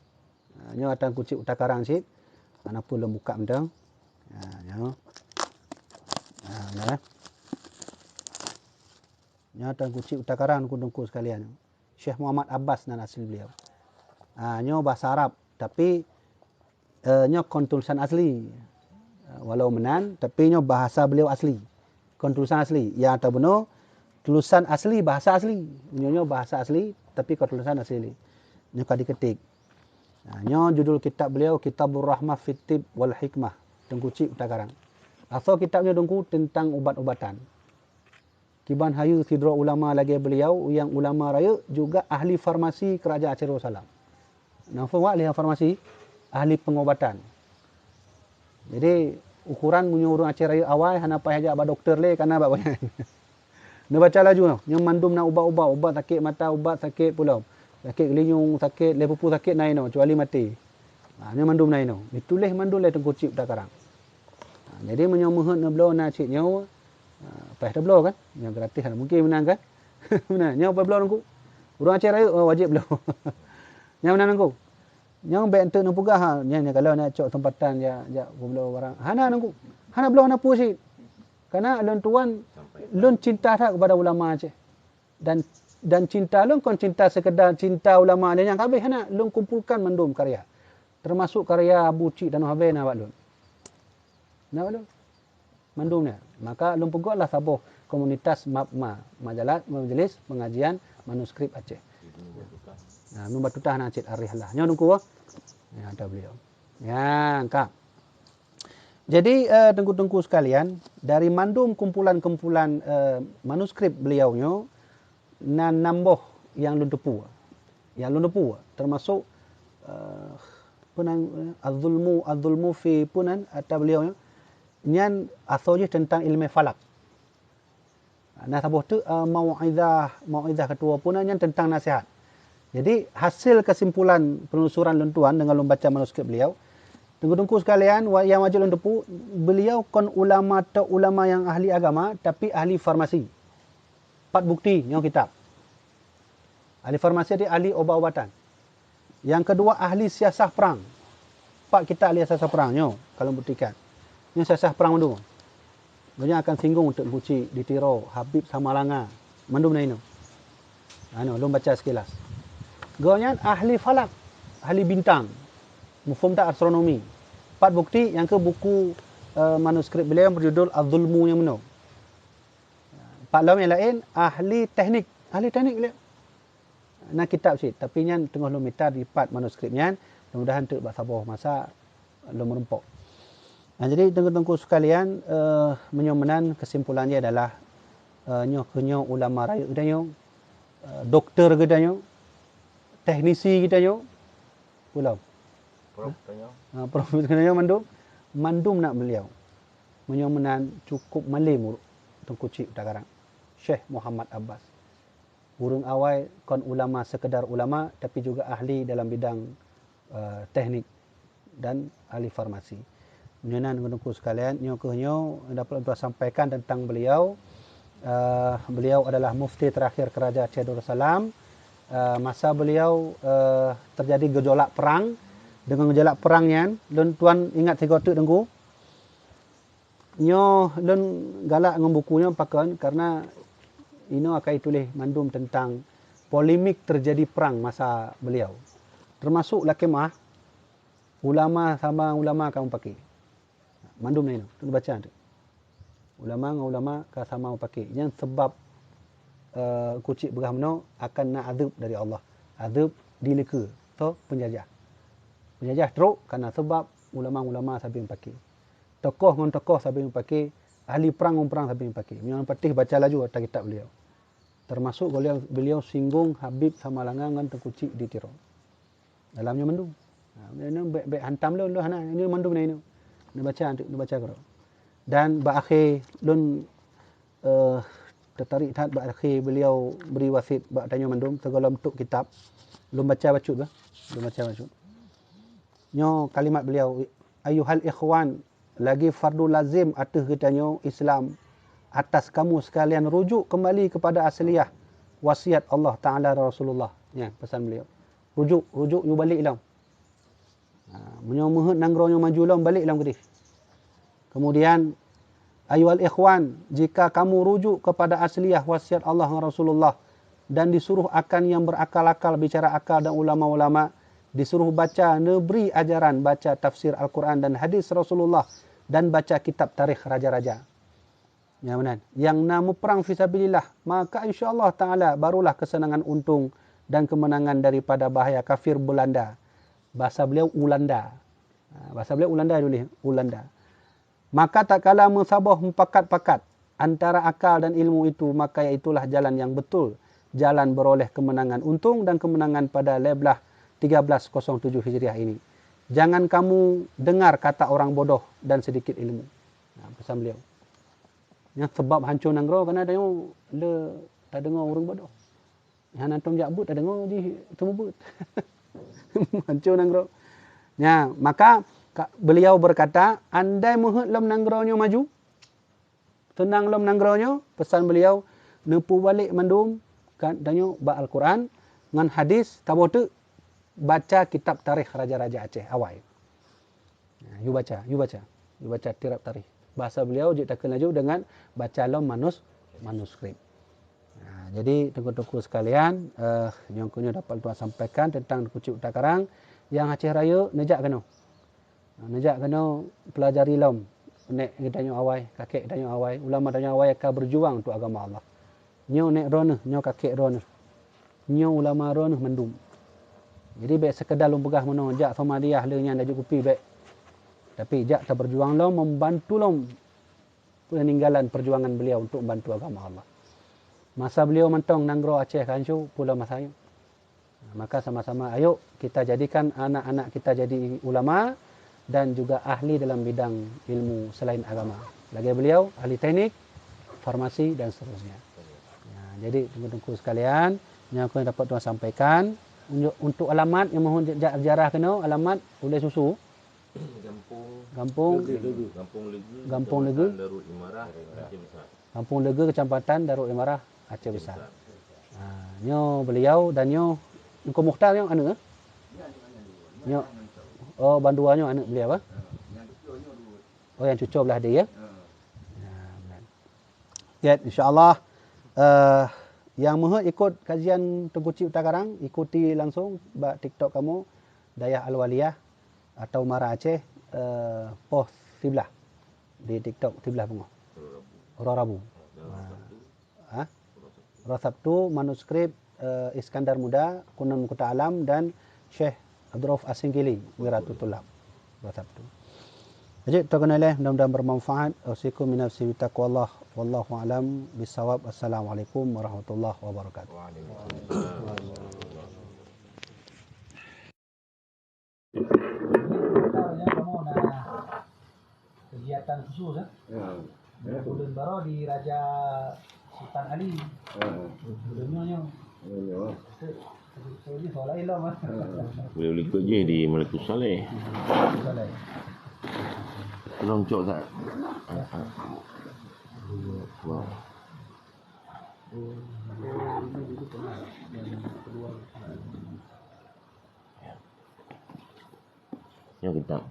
Ha, nyoe ata Teungku Chik Utakarang cit. Hana peue lôn buka mantong. Ha, nyoe. Ha, nyoe. Nyoe ata Teungku Chik Utakarang, Teungku-teungku sekalian. Syekh Muhammad Abbas nan asli beliau. Ha, nyoe bahasa Arab, tapi, eh, nyoe kon tulisan asli. Walau meunan, tapi nyoe bahasa beliau asli. Kon tulisan asli. Ya, atau bunoe, tulisan asli, bahasa asli. Nyoe, nyoe bahasa asli, tapi kon tulisan asli. Nyoe ka diketik. Nah, nyoe judul kitab beliau, Kitabur Rahmah fit Tibb wal Hikmah, Teungku Chik Utakarang. Asoe kitab nyoe Teungku teuntang ubat-ubatan. Kiban hayeue sidroe ulama lagée beliau, nyang ulama rayeuk juga ahli farmasi Kerajaan Aceh Darussalam. Na peue ahli farmasi? Ahli pengobatan. Jadi, ukuran meunyoe ureuëng Aceh Rayeuk awai hana payah jak bak dokto lé, kana bak gobnyan. Neubaca laju noh, nyoe mandum na ubat-ubat, ubat sakét mata, ubat sakét pulom, sakét geulinyueng, sakét lé peue-peue sakét na inoe, kecuali maté. Ha, nyoe mandum na inoe. Dituléh mandum lé Teungku Chik Utakarang. Ha, jadi meunyoe meuheuet neubloe na cit nyoe, ha, payah tabloe kan? Nyoe gratis hana mungkin meunan kan? Meunan, nyoe payah bloe Teungku. Ureuëng Aceh Rayeuk, oh, wajéb bloe. Nyoe meunan Teungku. Nyang bék eunteuk neupeugah, ha, nyan, nyan kalau nak cok seumpatan jak, jak peubloe barang. Hana Teungku. Hana bloe hana peue cit. Karena lôn tuan, lôn cinta that kepada ulama Aceh. Dan, dan cinta lôn kon cinta sekedar cinta ulama nyan nyang ka habéh, hana. Lôn kumpulkan mandum karya. Termasuk karya Abu Chik Tanoh Abée na bak lôn. Na bak lôn. Mandum nyan. Maka lôn peugöt lah saboh komunitas MAPMA, Majalah Majelis Pengajian Manuskrip Aceh. Nah, ngon bak tutah na cit Arihlah. Nyoe Teungku, oh. Ya, ada beliau. Ya, ka. Jadi, eh, Teungku-teungku sekalian, dari mandum kumpulan-kumpulan, eh, manuskrip beliau nyoe, na nam boh nyang lôn teupeu. Nyang lôn teupeu, termasuk, eh, peue nan, eh, Az-Zulmu, Az-Zulmu fi peue nan, ata beliau nyoe. Nyan asoe jih teuntang ileumèe falak. Na saboh teuk, eh, mau'izah, mau'izah keu tuwoe puna nyan teuntang nasihat. Jadi, hasil kesimpulan penelusuran lôn tuan deungon lôn baca manuskrip beliau, Teungku-teungku sekalian, wa-, nyang wajéb lôn teupeu, beliau kon ulama tok ulama nyang ahli agama, tapi ahli farmasi. Pat bukti nyoe kitab. Ahli farmasi di ahli ubat-ubatan. Nyang keudua, ahli siasah prang. Pat kitab ahli siasah prang nyoe, ka lôn buktikan. Nyoe siasah prang mandum. Gobnyan akan singgung Teungku Chik di Tiro, Habib Samalanga, mandum na inoe. Anu, lôn baca sekilas. Gobnyan ahli falak, ahli bintang. Muphom that, astronomi. Pat bukti, nyang keu buku, eh, manuskrip beliau yang berjudul Az-Zulmu nyang meunoe. Pat lom nyang laén, ahli teknik. Ahli teknik beliau. Na kitab cit, tapi nyan teungoh lôn mita dipat manuskrip nyan, mudah-mudahan teuk bak saboh masa lôn meurumpok. Nah, jadi teungku-teungku sekalian, eh, meunyoe meunan kesimpulan jih adalah, eh, nyoe keuh nyoe ulama rayeuk geutanyoe, eh, doktor geutanyoe, teknisi geutanyoe, ulama. Prof geutanyoe. Ah, prof geutanyoe mandum, mandum na beliau. Meunyoe meunan cukup malem ureuëng Teungku Chik Utakarang. Syekh Muhammad Abbas. Ureuëng awai kon ulama sekedar ulama, tapi juga ahli dalam bidang, eh, teknik dan ahli farmasi. Meunyoe nan teungku sekalian, nyoe keuh nyoe dapat ulôn sampaikan tentang beliau. Eh, beliau adalah mufti terakhir Keraja Aceh Darussalam. Eh, masa beliau, eh, terjadi gejolak perang. Dengan gejolak perang nyan, lôn tuan ingat sigoe teuk teungku. Nyoe lôn galak ngon buku nyoe pakon, karena inoe akai tuléh mandum tentang polemik terjadi perang masa beliau. Termasuk lakée meu'ah, ulama sama ulama ka mupake. Mandum na inoe, teuk baca teuk. Ulama ngon ulama ka sama mupake. Nyan sebab, eh, Teungku Chik peugah meunoe akan na azeueb dari Allah. Azeueb di likeu, toh penjajah. Penjajah trok karena sebab ulama-ulama sabe mupake. Tokoh ngon tokoh sabe mupake, ahli prang ngon prang sabe mupake. Meunyoe patéh baca laju ata kitab beliau. Termasuk beliau, beliau singgung Habib Samalanga ngon Teungku Chik di Tiro. Dalam nyoe mandum. Ha, nyoe bèk, bèk hantam lôn, lôn hana, nyoe mandum na inoe. Neubaca, neubaca keudroe. Dan bak akhé lôn, eh, tertarik that bak akhé beliau beri wasiet bak tanyoe mandum, sigohlom tok kitab. Lôn baca bacut bah. Lôn baca bacut. Nyoe kalimat beliau, "Ayuhal ikhwan, lagi fardu lazim ateueh geutanyoe Islam, atas kamu sekalian rujuk kembali kepada asliyah wasiat Allah Taala dan Rasulullah." Nyan pesan beliau. Rujuk, rujuk yue balek lom. Ha, meunyoe meuheuet nanggroe nyoe maju lom, balek lom keudeh. Kemudian, "Ayuhal ikhwan, jika kamu rujuk kepada asliyah wasiat Allah dan Rasulullah dan disuruh akan yang berakal-akal, bicara akal dan ulama-ulama, disuruh baca, neubri ajaran, baca tafsir Al-Quran dan hadis Rasulullah dan baca kitab tarikh raja-raja." Ya, meunan. Nyang na muprang fisabilillah, maka insya Allah Taala barulah kesenangan untung dan kemenangan daripada bahaya kafir Belanda. Bahasa beliau Ulanda. Ha, bahasa beliau Ulanda tuléh, Ulanda. Maka tatkala meusaboh mupakat-pakat antara akal dan ilmu itu, maka yaitulah jalan yang betul, jalan beroleh kemenangan untung dan kemenangan pada lhèe blah tiga belas kosong tujuh Hijriah ini. Jangan kamu dengar kata orang bodoh dan sedikit ilmu. Nah, pesan beliau. Nyang sebab hanco nanggroe karena tanyoe le tadeungoe ureuëng bodoh. Hana tom jak beuet, tadeungoe jih teumeubeuet. Hanco nanggroe. Nya, maka ka, beliau berkata, andai meuheuet lom nanggroe nyoe maju, teunang lom nanggroe nyoe, pesan beliau, neupeubalek mandum ka tanyoe bak Al-Quran ngon hadis, taboh teuk baca kitab tarikh raja-raja Aceh awai. Ha, yue baca, yue baca. Yue baca kitab tarikh. Bahasa beliau jeuet takheun laju dengan baca lom manus-, manuskrip. Ha, jadi teungku-teungku sekalian, eh, nyang keunoe dapat tuan sampaikan tentang Teungku Chik Utakarang nyang Aceh Rayeuk, neujak keunoe. Ha, neujak keunoe pelajari lom nek geutanyoe awai, kakek tanyoe awai, ulama tanyoe awai ka berjuang untuk agama Allah. Nyoe nek droeneuh, nyoe kakek droeneuh. Nyoe ulama droeneuh mandum. Jadi bèk sekedar lôn peugah meunoe, jak Somalia le nyan laju kupi bèk. Tapi jak taberjuang lom, membantu lom peninggalan perjuangan beliau untuk membantu agama Allah. Masa beliau mantong nanggroe Aceh ka hanco, pula masa nyoe. Maka sama-sama ayuk kita jadikan anak-anak kita jadi ulama dan juga ahli dalam bidang ilmu selain agama. Lagèe beliau, ahli teknik, farmasi dan seterusnya. Ya, jadi teungku-teungku sekalian, nyang keunoe dapat tuan sampaikan. Untuk, untuk alamat nyang mohon jak ziarah keunoe, alamat Ulèe Susu. Gampông Gampông Lege. Gampông Lege, Gampông Lege. Kecamatan Darul Imarah, Aceh Besar. Gampông Lege, Kecamatan Darul Imarah, Aceh Besar. Ha, nyoe beliau dan nyoe Teungku Mukhtar nyoe aneuk, eh? Nyoe. Oh, bandua nyoe aneuk beliau, eh? Oh, nyang cucoe blah di, ya? Ha, benar. Jeuet, insya Allah, eh, nyang meuheuet ikut kajian Teungku Chik Utakarang, ikuti langsung bak TikTok kamoe, Dayah Al-Waliyah atau Mara Aceh, eh, post siblah di TikTok siblah beungoh. Uroe Rabu. Ha? Uroe Sabtu, manuskrip, eh, Iskandar Muda, Kunun Mukta Alam, dan Syekh Abdurrauf Asingkili, Wiratul Tulab. Uroe Sabtu. Jeuet takeunong lé, mudah-mudahan bermanfaat. Usikum binafsi bitaqwallah. Wallahu a'lam bisawab. Assalamualaikum warahmatullahi wabarakatuh. Kegiatan khusus, eh? Ya. Bulan baru di Raja Sultan Ali. Ha. Bulan nyoe nyoe. Bulan nyoe. Itu, itu, itu soal lain lah, Mas. Ha. Boleh ikut je di Malikus Saleh. Malikus Saleh. Tolong cok tak? Ha, ha. Wow. Oh, ini dulu pernah yang kedua. Nyoe kitab.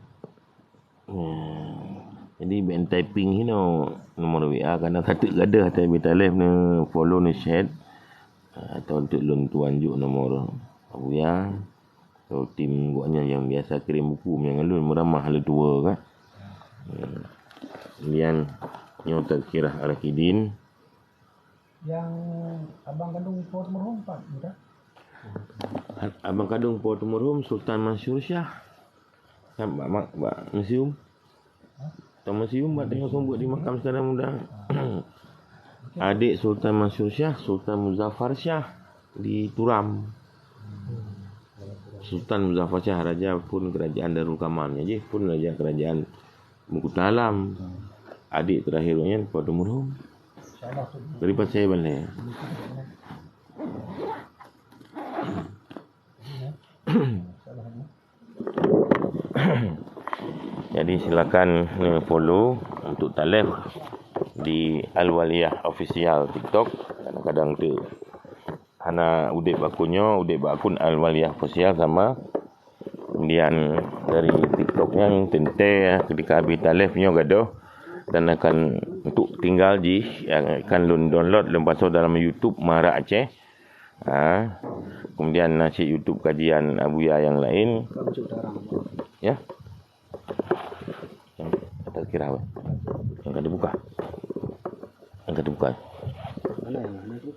Hmm. Jadi, bèk typing hinoe nomor W A, karena satu gadoh até mita lé neu follow, neu chat, atau untuk lôn tuan jok nomor Abuya, atau tim gobnyan nyang biasa kirim buku meunyoe ngon lôn, meuramah lé tuwoe kan. Hmm. Kemudian, nyoe Tazkirah Ar-Rasyidin. Yang abang kandung Po Teumeureuhôm pat, bukan? Abang kandung Po Teumeureuhôm Sultan Mansur Syah. Kan bak, bak, bak museum. Hah? Bak museum, bak tengok seumeubeuet di makam Iskandar Muda. Ah. Adik Sultan Mansur Syah, Sultan Muzaffar Syah di Turam. Sultan Muzaffar Syah, raja pun kerajaan Darul Kamam. Jadi pun raja kerajaan Meukuta Alam. Adik terakhir nyan Po Teumeureuhôm. Dari Pasai Balai. Jadi silakan neu follow untuk talef di Al-Waliyah Official TikTok. Kadang-kadang tu hana udeb bak akun nyoe, udeb bak akun Al-Waliyah Official sama. Kemudian dari TikTok nyan teuntèe ketika habéh talef nyoe gadoh dan akan untuk tinggal jih, akan lôn download, lôn pasoe dalam YouTube Marak Aceh. Ha. Kemudian na cit YouTube kajian Abuya yang lain. Ya. Yang tak kira apa? Yang ka dibuka. Yang ka dibuka. Mana yang mana tu?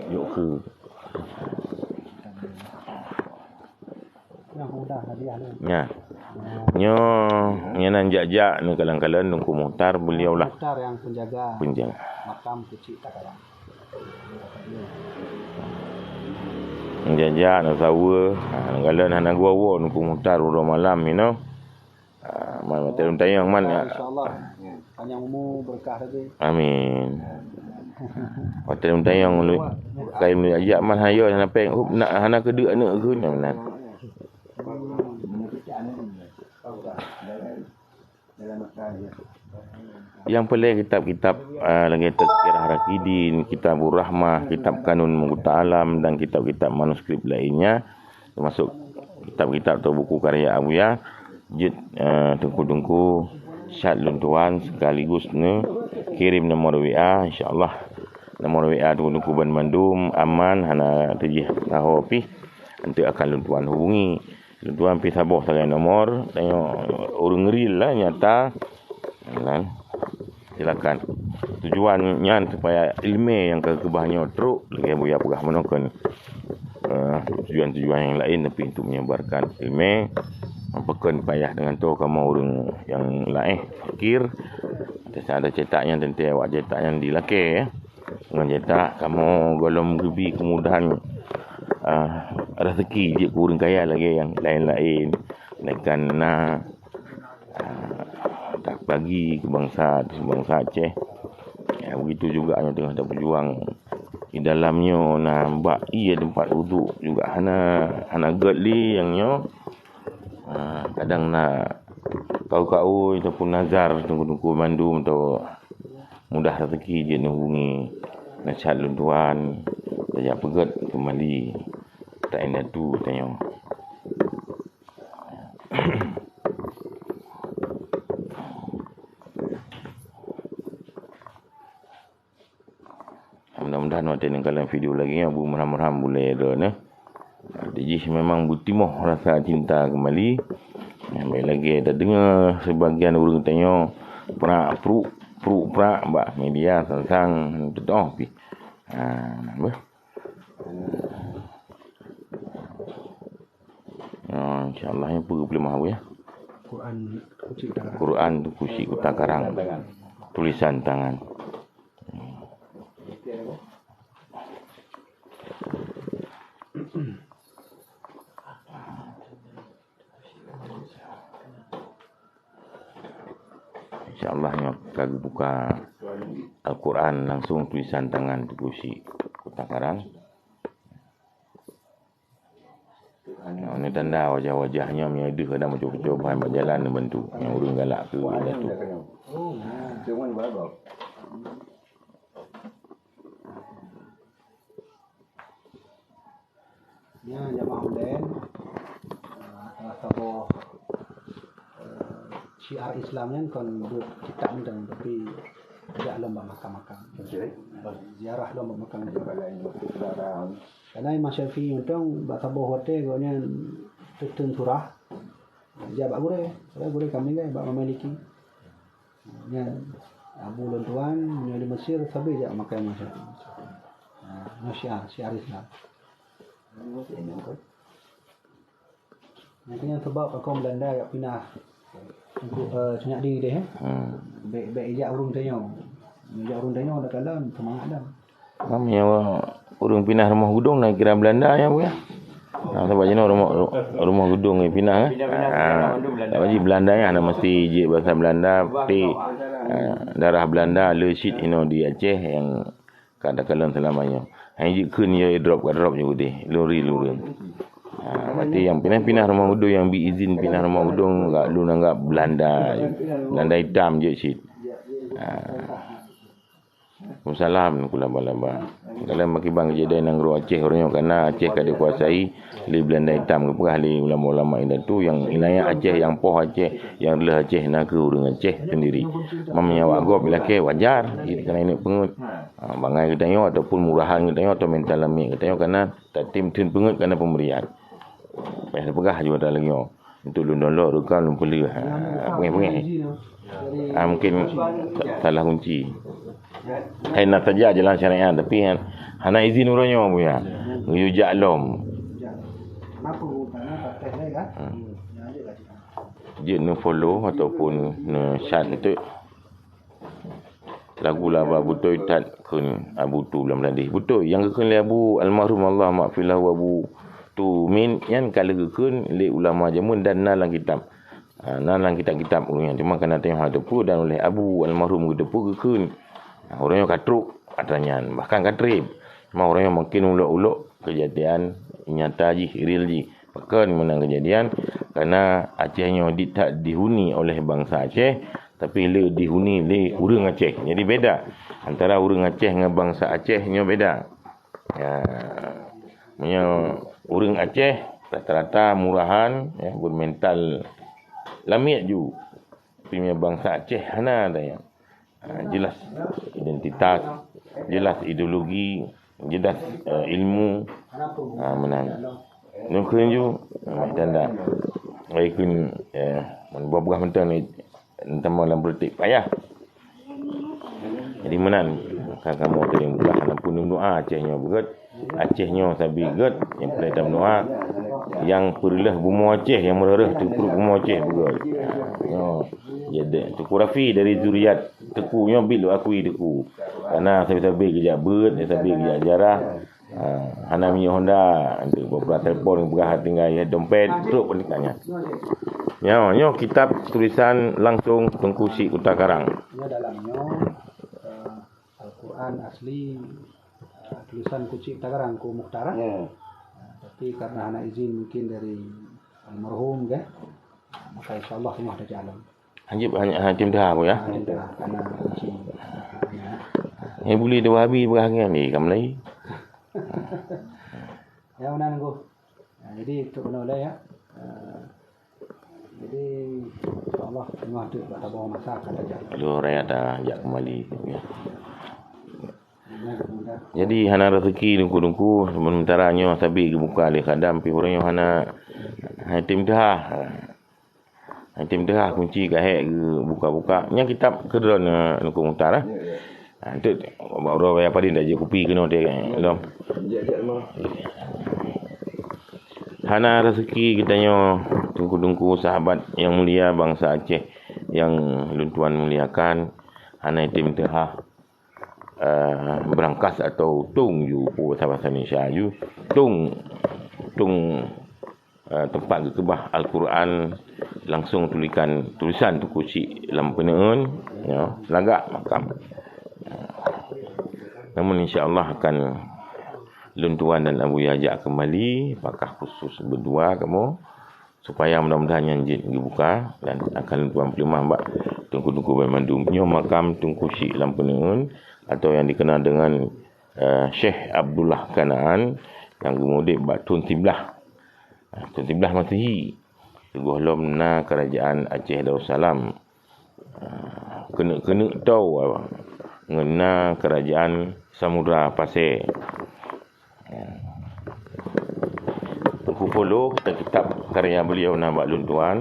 Yuk ke. Yang udah hadiah ni. Ya. Nyoe, nyoe nan jak-jak ni kalon-kalon Teungku Muhtar, beliau lah. Muhtar yang penjaga. Penjaga. Makam Keuchik Takarang. Jak-jak na saweue, ha, galak hana geuwoe Teungku Muhtar uroe malam, you know. Ha, man, watèe lôn tanyong, man, ya. InsyaAllah. Panjang umur, berkah saja. Amin. Watèe lôn tanyong, lôn, kai lôn jak, man, hayo, hana pèng, hana keudeuek aneuk keu, nah, nah. Nyang peureulèe kitab-kitab, ah, lagèe Tazkirah Ar-Rasyidin, Kitabur Rahmah, Kitab Kanun Meukuta Alam, dan kitab-kitab manuskrip lainnya, termasuk kitab-kitab atau buku karya Abuya, jeuet, ah, teungku-teungku chat lôn tuan sekaligus neukirim nomor W A, insya Allah nomor W A teungku-teungku banmandum aman, hana teujih saho pih, nanti akan lôn tuan hubungi. Lôn tuan pih saboh sagai nomor, tanyoe ureueng real lah, nyata. Nah, silakan. Tujuan nyan supaya ileumèe nyang ka keubah nyoe trok, lagèe Buya peugah meunoe kon. Eh, tujuan-tujuan nyang laén tapi untuk menyebarkan ileumèe. Pakon payah deungon toh kamoe ureueng nyang laén fakir. Teusa ada cetak nyan teuntèe awak cetak nyan dilakèe, ya. Ngon cetak kamoe gohlom geubi keumudahan, ah, raseuki jeuet keu ureueng kaya lagèe nyang laén-laén. Melainkan na, ah, tak bagi keu bansa, bansa Aceh. Ya, begitu juga nyoe teungoh tapeujuang di dalam nyoe na bak ié teumpat uduk juga hana, hana gèt lé nyang nyoe. Ha, kadang na kaôi-kaôi ataupun nazar teungku-teungku mandum atau mudah raseuki jeuet neuhubungi nasihat lôn tuan, tajak peugèt keumali ta indatu tanyoe. Mudah-mudahan watèe neukalon video lagèe nyoe beumeuram-ram bulèe droeneuh. Jih memang beutimoh rasa cinta keumali. Nyang bèk lagèe tadeungoe sibagian ureueng tanyoe prak pruk, pruk prak bak media sang-sang teutoh pih. Ha, beuh. Oh, insya Allah, ya, peue geupeuleumah, Bu, ya. Quran Teungku Chik Kuta Karang. Quran Teungku Chik Kuta Karang. Tulisan tangan. Insya Allah nyoe ka geubuka Al-Quran langsung tulisan tangan Teungku Chik Kuta Karang. Nah, ini tanda wajah-wajah nyoe meunyoe deuh kadang meucoba-coba bak jalan neubantu. Nyang ureueng galak keu indatu. Nyan jamaah online, eh, saboh, eh, syiar Islam nyan kon buet kitab mantong, tapi jak lom bak makam-makam. Ziarah lom bak makam. Karena Imam Syafi'i mantong bak saboh watèe gobnyan teuteun surah, jak bak gurèe, padahai gurèe ka meuninggai, bak Imam Maliki. Nyan Abu lôn tuan, nyoe di Mesir, sabe jak makai Imam Syafi'i. Ha, nyoe syiar, syiar Islam. Nyang keuh nyan sabab pakon Belanda jak pinah untuk, eh, Cunyak Di deh, eh. Hmm. Bèk, bèk ijak ureueng tanyoe. Ijak ureueng tanyoe dak kalon seumangat dah. Mam nyoe ureueng pinah Rumoh Geudong na kira Belanda nyan, Bu, ya? Nah, sabab jinoe Rumoh, Rumoh Geudong nyang pinah, eh? Ah, sabab jih Belanda nyan hana meusti jeuet basa Belanda, tapi, ah, darah Belanda le cit inoe di Aceh nyang ka takalon seulama nyoe. Hana jeuet kheun yo drop ka drop nyoe udeh, luri-luri. Ah, berarti nyang pinah-pinah Rumoh Geudong, nyang bi izin pinah Rumoh Geudong, ka lôn anggap Belanda, Belanda itam jeuet cit. Ah. Waalaikumsalam, Teungku Laba-laba. Dalam akibat kejadian nanggroe Aceh uroe nyoe, karena Aceh ka dikuasai lé Belanda itam, geupeugah lé ulama-ulama indatu nyang inayah Aceh, nyang poh Aceh, nyang reuloh Aceh, na kheueh ureueng Aceh sendiri. Mam nyan awak gob ilakèe wajar, jih karena ineuk peungeut. Ha, bangai geutanyoe ataupun murahan geutanyoe atau mental lamiet geutanyoe, karena tatem theun peungeut karena pemberian. Payah tapeugah ju ata lagèe nyoe. Untuk lôn download rekam lôn peuleueh. Ha, peungéh-peungéh. Ha, mungkin salah kunci. Hai na saja jalan syariat, tapi han-, hana izin uroe nyoe, Bu, ya. Geuyue jak lom. Ha. Jeuet neu-follow ataupun neu-share enteuk. Lagu laba beutôi that kheun Abu Tu Lam Tadi. Beutôi, nyang geukheun lé Abu almarhum Allah maghfir lahu Abu Tu Min nyan ka lheueh geukheun lé ulama jameun dan na lam kitab. Ha, na lam kitab-kitab ureueng nyan. Cuma kana teuh hana teupeu dan oleh Abu almarhum geuteupeue geukheun. Ha, ureueng nyoe ka trok atra nyan, bahkan ka treb. Cuma ureueng nyoe mungkin ulok-ulok kejadian nyata jih, real jih. Pakon meunan kejadian? Karena Aceh nyoe di-, that dihuni oleh bansa Aceh, tapi le dihuni lé ureueng Aceh. Jadi beda antara ureueng Aceh ngon bansa Aceh nyoe beda. Ya. Meunyoe ureueng Aceh rata-rata murahan, ya, bermental lamiet ju. Tapi meunyoe bansa Aceh hana ata nyan. Ha, jelas identitas, jelas ideologi, jelas, eh, ilmu. Ha, meunan. Nyoe kheun ju, ha, tanda. Ai kheun, eh, buah-buah mantong ni, teuma lam politik payah. Jadi meunan, kan kamoe teurimong buah, hana pun doa Aceh nyoe beugét. Aceh nyoe sabe gét, nyang peureulèe tameudoa, nyang peureulèe bumoe Aceh, nyang meureuh-reuh teupruet bumoe Aceh beugét. Nyoe, jadi Teungku Rafi dari zuriat Teungku nyoe, bit lôn akui Teungku. Karena sabe-sabe geujak beuet, sabe geujak ziarah. Ha, hana minyeuk Honda, untuk beberapa telepon, peugah tinggai dompet, trok pun ditanya. Nyoe, nyoe kitab tulisan langsung Teungku Chik Kuta Karang. Nyoe dalam nyoe, eh, Al-Quran asli, eh, tulisan Teungku Chik Kuta Karang, Teungku Mukhtar, eh. Ya. Eh, tapi karena hana izin mungkin dari almarhum, kan? Maka insya Allah semua ada jalan. Hanjeuet, han-, han tem teuhah, Bu, ya? Han tem teuhah, karena kunci. Ya. Eh, boleh dua habis, berah ngan ni, kam lagi. Ya, mana nunggu? Nah, jadi, untuk kena ulai, ya. Eh, jadi, insya Allah, tengah tu, bak tabung masak, kata je. Aduh, raya dah, jak kembali. Ya. Jadi, hana rezeki dungku-dungku, sementara nyoe sabe geubuka lé khadam, pih ureueng nyoe hana, hana tem teuhah. Hana tem teuhah, kunci ka hék geubuka-buka. Nyan kitab keu droeneuh, Teungku Mukhtar, eh? Ya, ya. Ha, tu, bak uroe raya padum dak jeuet kupi keunoe teuh, eh, lom. Ya, ya, lom. Hana rezeki geutanyoe Teungku-teungku, sahabat nyang mulia, bansa Aceh nyang lôn tuan muliakan, hana item teuhah, eh, beurangkas atau tueng ju, peue bahasa Indonesia ju, tueng, tueng, eh, teumpat geukeubah Al-Quran langsung tulikan, tulisan Teungku Chik Lam Peuneuen, ya, lagak makam. Namun insya Allah akan lôn tuan dan Abuya jak kembali, pakah khusus berdua kamoe, supaya mudah-mudahan nyan jeuet geubuka dan akan lôn tuan peuleumah bak teungku-teungku banmandum. Nyoe makam Teungku Chik Lam Peuneuen atau yang dikenal dengan, eh, Syekh Abdullah Kanaan yang geumudeb bak thon siblaih. Ah, thon siblaih Masehi. Sigohlom na Kerajaan Aceh Darussalam. Ah, keuneuk-keuneuk toe ngon na Kerajaan Samudra Pasé. Ya. Teungku Polo, kitab karya beliau na bak lôn tuan.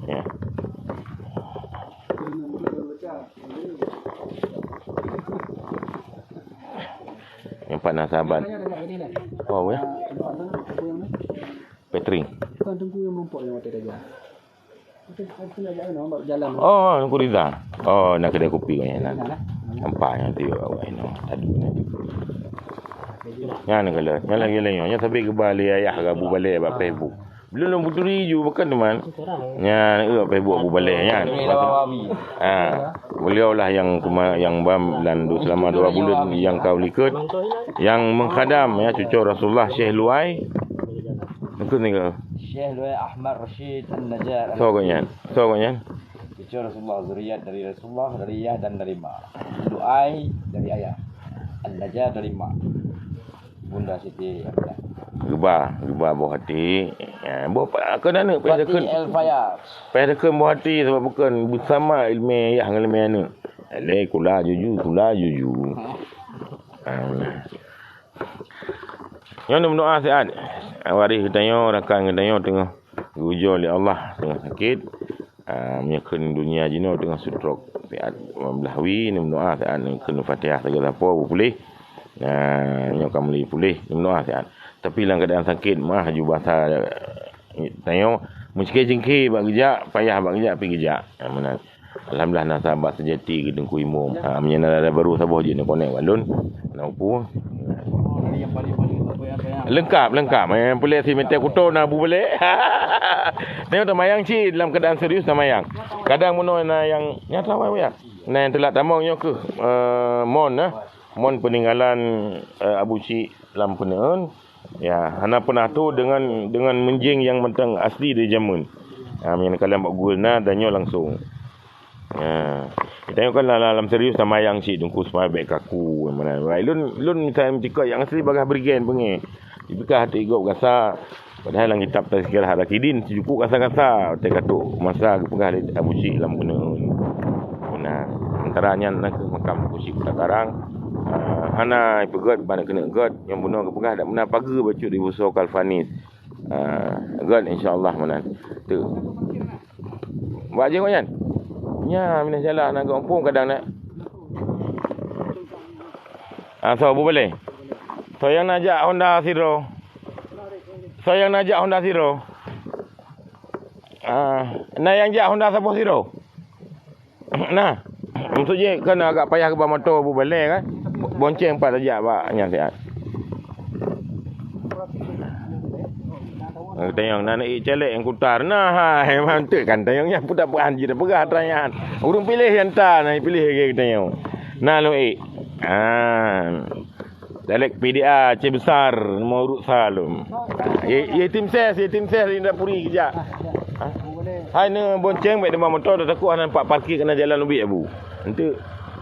Ya. Nyang pat na sahabat. Oh, ya. Petri. Bukan Teungku yang menumpuk yang watèe dagang. Itu, itu nak jalan, baru jalan. Oh, Teungku Rizal. Oh, na kedai kopi kau nyan. Nampak nyan tu awak inoe. Tadi nyan. Nyan kalau, nyan lagi lain. Nyan sampai geuba lé ayah ke Abu Balè bak Facebook. Belum lôn peuturi ju, bukan teman. Nyan, eh, Facebook Abu Balè nyan. Ha. Beliau lah yang kema-, yang bam dan du-, selama dua bulan yang kau likot, yang mengkhadam, ya, cucu Rasulullah, Syekh Luai. Betul ni ke? Syekh Luai Ahmad Rashid An-Najjar. So kau nyan. So kau nyan. Cucu Rasulullah, zuriat dari Rasulullah, dari ayah dan dari mak. Luai dari ayah. An-Najjar dari mak. Bunda Siti Aminah. Geuba, geuba boh até. Ya, boh pa-, keu aneuk, payah Fatih deukheun. El Fayyaz. Payah deukheun boh até sabab bukon beusama ileumèe yah ngon ileumèe aneuk. Lé kula juju, kula juju. Ha. Nyoe neumeudoa siat. Waréh geutanyoe, rakan geutanyoe teungoh geuujoe lé Allah, teungoh sakét. Ah, meunyoe kheun donya jinoe teungoh stroke, siat limong blaih wie, neumeudoa siat, neukheun Fatihah sagoe sapo, beupuléh. Nah, nyoe ka mulai puléh, neumeudoa siat. Tapi lam keuadaan sakét, meu'ah ju basa, eh, tanyoe, meucingké-cingké bak geujak, payah bak geujak, pi geujak. Ah, meunan. Alhamdulillah, na sahabat seujati keu Teungku Imum. Ha, meunyoe na dara barô saboh jeuet neukonek bak lôn. Na upu. Leungkap, leungkap. Eh, nyang puléh si Mete Kuto na Abu Balè. Nyoe tamayang cit lam keuadaan serius tamayang. Kadang bunoe na nyang nyata wai ya. Na nyang teulat tamong nyoe keuh, eh, mon, eh. Mon peuninggalan, eh, Abu Chik Lam Peuneuen. Ya, hana peunah tho deungon, deungon meunjeng nyang mantong asli dari jameun. Ha, meunyoe kalon bak Google na, dan nyoe langsung. Ya. Geutanyoe kan lam, lam serius tamayang cit Teungku supaya bèk kaku meunan. Baik, lôn, lôn misalnya meucikot nyang asli bagaih berigen beungèh. Dipeugah até gob gasa, padahai lam kitab Tazkirah Ar-Rakidin jukuk gasa-gasa watèe ka trôk masa geupeugah lé Abu Chik Lam Peuneuen. Meunan. Antara nyan na kheueh makam Abu Chik Kuta Karang. Ah, hana ipeugöt ban keuneuk göt. Nyang bunoe geupeugah dak meunan pageue bacut di Buso Kalvanis. Ah, göt insya Allah meunan. Tu. Bak jih nyan. Nya minah jalan nak gampông kadang nak. Ah, so bu balè. So nyang na jak Honda sidroe. So nyang na jak Honda sidroe. Ah, na nyang jak Honda saboh sidroe. Nah, maksud jih kan agak payah keu ba moto bu balè kan. Bonceng pat tajak bak nyan siat. Tanyong na ék caleg nyang kutar. Nah, hai mantuk kan tanyong nyan puta peugah jih dah peugah atra nyan. Ureueng piléh nyang ta na piléh lagèe tanyong. Na lôn ék. Ah. Dalek P D A Aceh Besar, nomor urut sa lom. Ye, ye tim ses, ye tim ses di Indapuri kejak. Ha? Hai ni bonceng bèk deungon moto dah takut hana nampak parkir kena jalan ubit abu. Ente.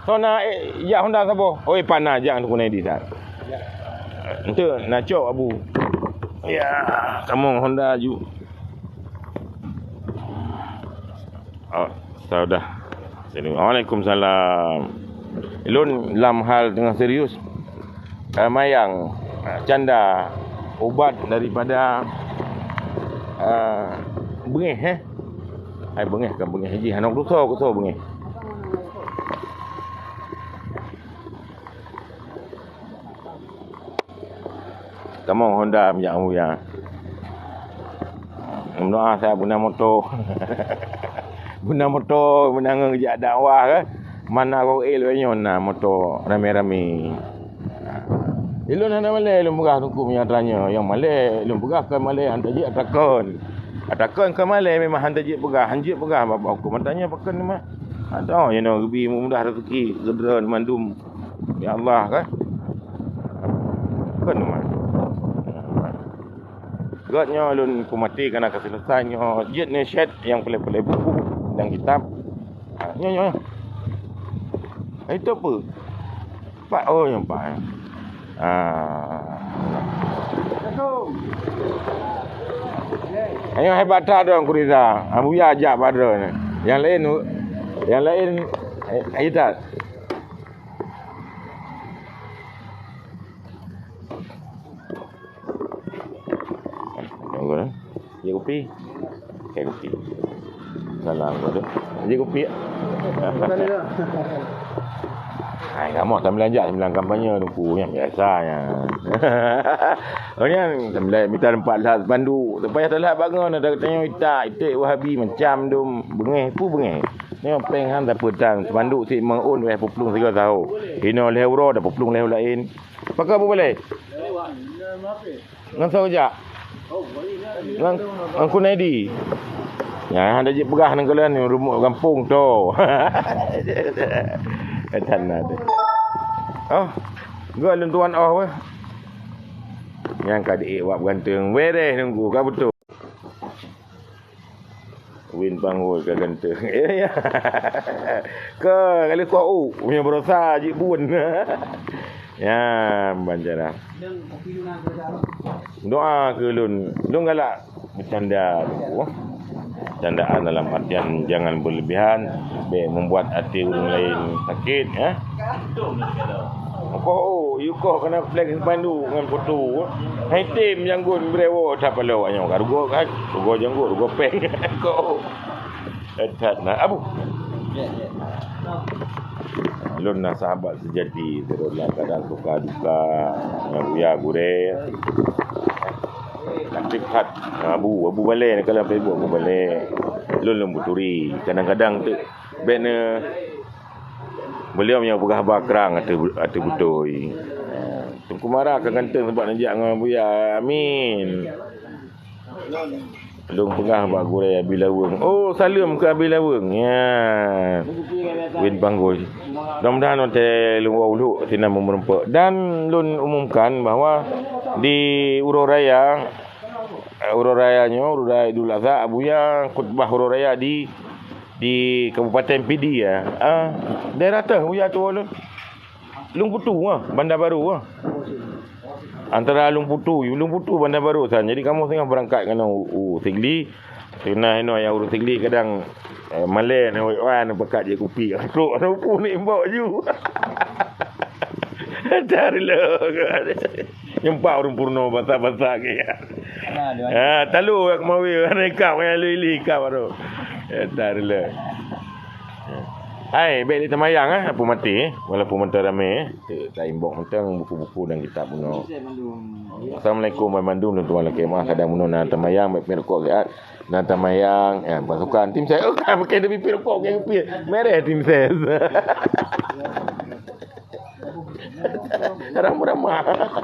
So na eh, jak Honda saboh. Oi pana jak tu kunai di sat. Ente na cok abu. Ya, kamu Honda ju. Oh, sudah. Assalamualaikum salam. Lôn lam hal teungoh serius. Eh, mayang, eh, canda ubat daripada, eh, beungèh, eh. Hai beungèh, kan beungèh jih. Aneuk dusoe, kusoe beungèh. Kamoe Honda meujak Abuya. Meudoa saya beuna moto. Beuna moto, beuna ngon jak dakwah ke. Mana kau el nyoe na moto ramé-ramé. Ilôn hana malée lôn peugah huköm nyang tanya. Nyang malée lôn peugah kon malée han tajak atakon. Atakon kon malée memang han tajak peugah, han jeuet peugah bak huköm tanya pakon mah. Ada nyang geubri mudah rezeki keudroe mandum. Ya Allah kan. Kon mah. Gét nyoe lôn peumati kana ka selesai nyoe jeuet nyoe syet nyang peulai-peulai buku dan kitab. Ha, nyoe, nyoe. Itu apa? Pak, oh, nyoe Pak. Ah. Ayo hebat that dong Kuriza. Abu ya ajak pada ni. Yang lain, yang lain eh, hebat. Dia kopi. Okey, kopi. Salam kau tu. Dia kopi. Hai, kamu tak belanja sembilan kampanye tu punya biasa ya. Oh ni sembilan minta empat lah pandu. Supaya telah bangun ada tanya ita, ita Wahabi macam dum bengeh pu bengeh. Ni peng han tak petang spanduk si mengun weh puplung tiga tahu. Ino leh uro dah puplung leh lain. Pakai apa boleh? Ngon soe jak? Ngon, ngon Kunaidi. Nyan ada jih peugah nang kalian rumoh gampông tu. Etan ada. Oh, gua lun tuan oh weh. Nyang ka diik wak ganteng. Wereh nunggu ka betul. Win Panggul ka ganteng. Ya, ya. Ke kali kau u punya berosa jik bun. Ya, banjara. Doa ke lun. Lun galak bercanda dulu. Candaan dalam artian jangan berlebihan, baik membuat hati orang lain sakit, ya. Kau u, you kau kena flag pandu dengan foto. Hai tim janggut berewo tak perlu awak nyoe. Rugo kan? Rugo janggut, rugo peng. Kau. Etat nah. Abu. Lôn na sahabat sejati, terus na kadang suka duka, na buya gurée. Tapi kat Abu, Abu Balé, kalau Facebook Abu Balé. Lôn lôn buturi. Kadang-kadang tu bena beliau yang peugah haba kerang atau atau beutôi. Tengku Mara akan ganteng sebab neujak ngon Abu ya. Amin. Lôn peugah bak gurée Abi Laweueng. Oh, saleuem keu Abi Laweueng. Ya. Win Panggul. Mudah-mudahan watée lôn uluk sinan meureumpok. Dan lôn umumkan bahwa di uroe raya, eh, uroe raya nyoe, uroe raya Idul Adha, Abuya khutbah uroe raya di di Kabupaten Pidie ya. Ah, daerah teuh Abuya tuwoe lôn. Lôn Putu ah, Bandar Baru ah. Antara Lung Putu, Lung Putu Bandar Baru san. Jadi kamoe singoh beurangkat ngon u, u Sigli. Keureuna inoe nyang ureuëng Sigli kadang eh, malée na wai wan pakat jih kupi. Trok na upu ni imbok ju. Dari lo. Nyempak ureuëng Purno basa-basa ke ya. Ha, talu yak mawi ana ikap ya lu ili ikap baru. Dari lo. Hai, baik di temayang eh, apa mati eh. Walaupun mentang ramai eh. Taimbok mentang buku-buku dan kitab bunoe. Assalamualaikum warahmatullahi wabarakatuh. Kadang bunoe na temayang baik pirukok siat. Na temayang eh pasukan tim saya. Oh, kan pakai demi pirukok ke pi. Mereh tim saya. Ramah-ramah.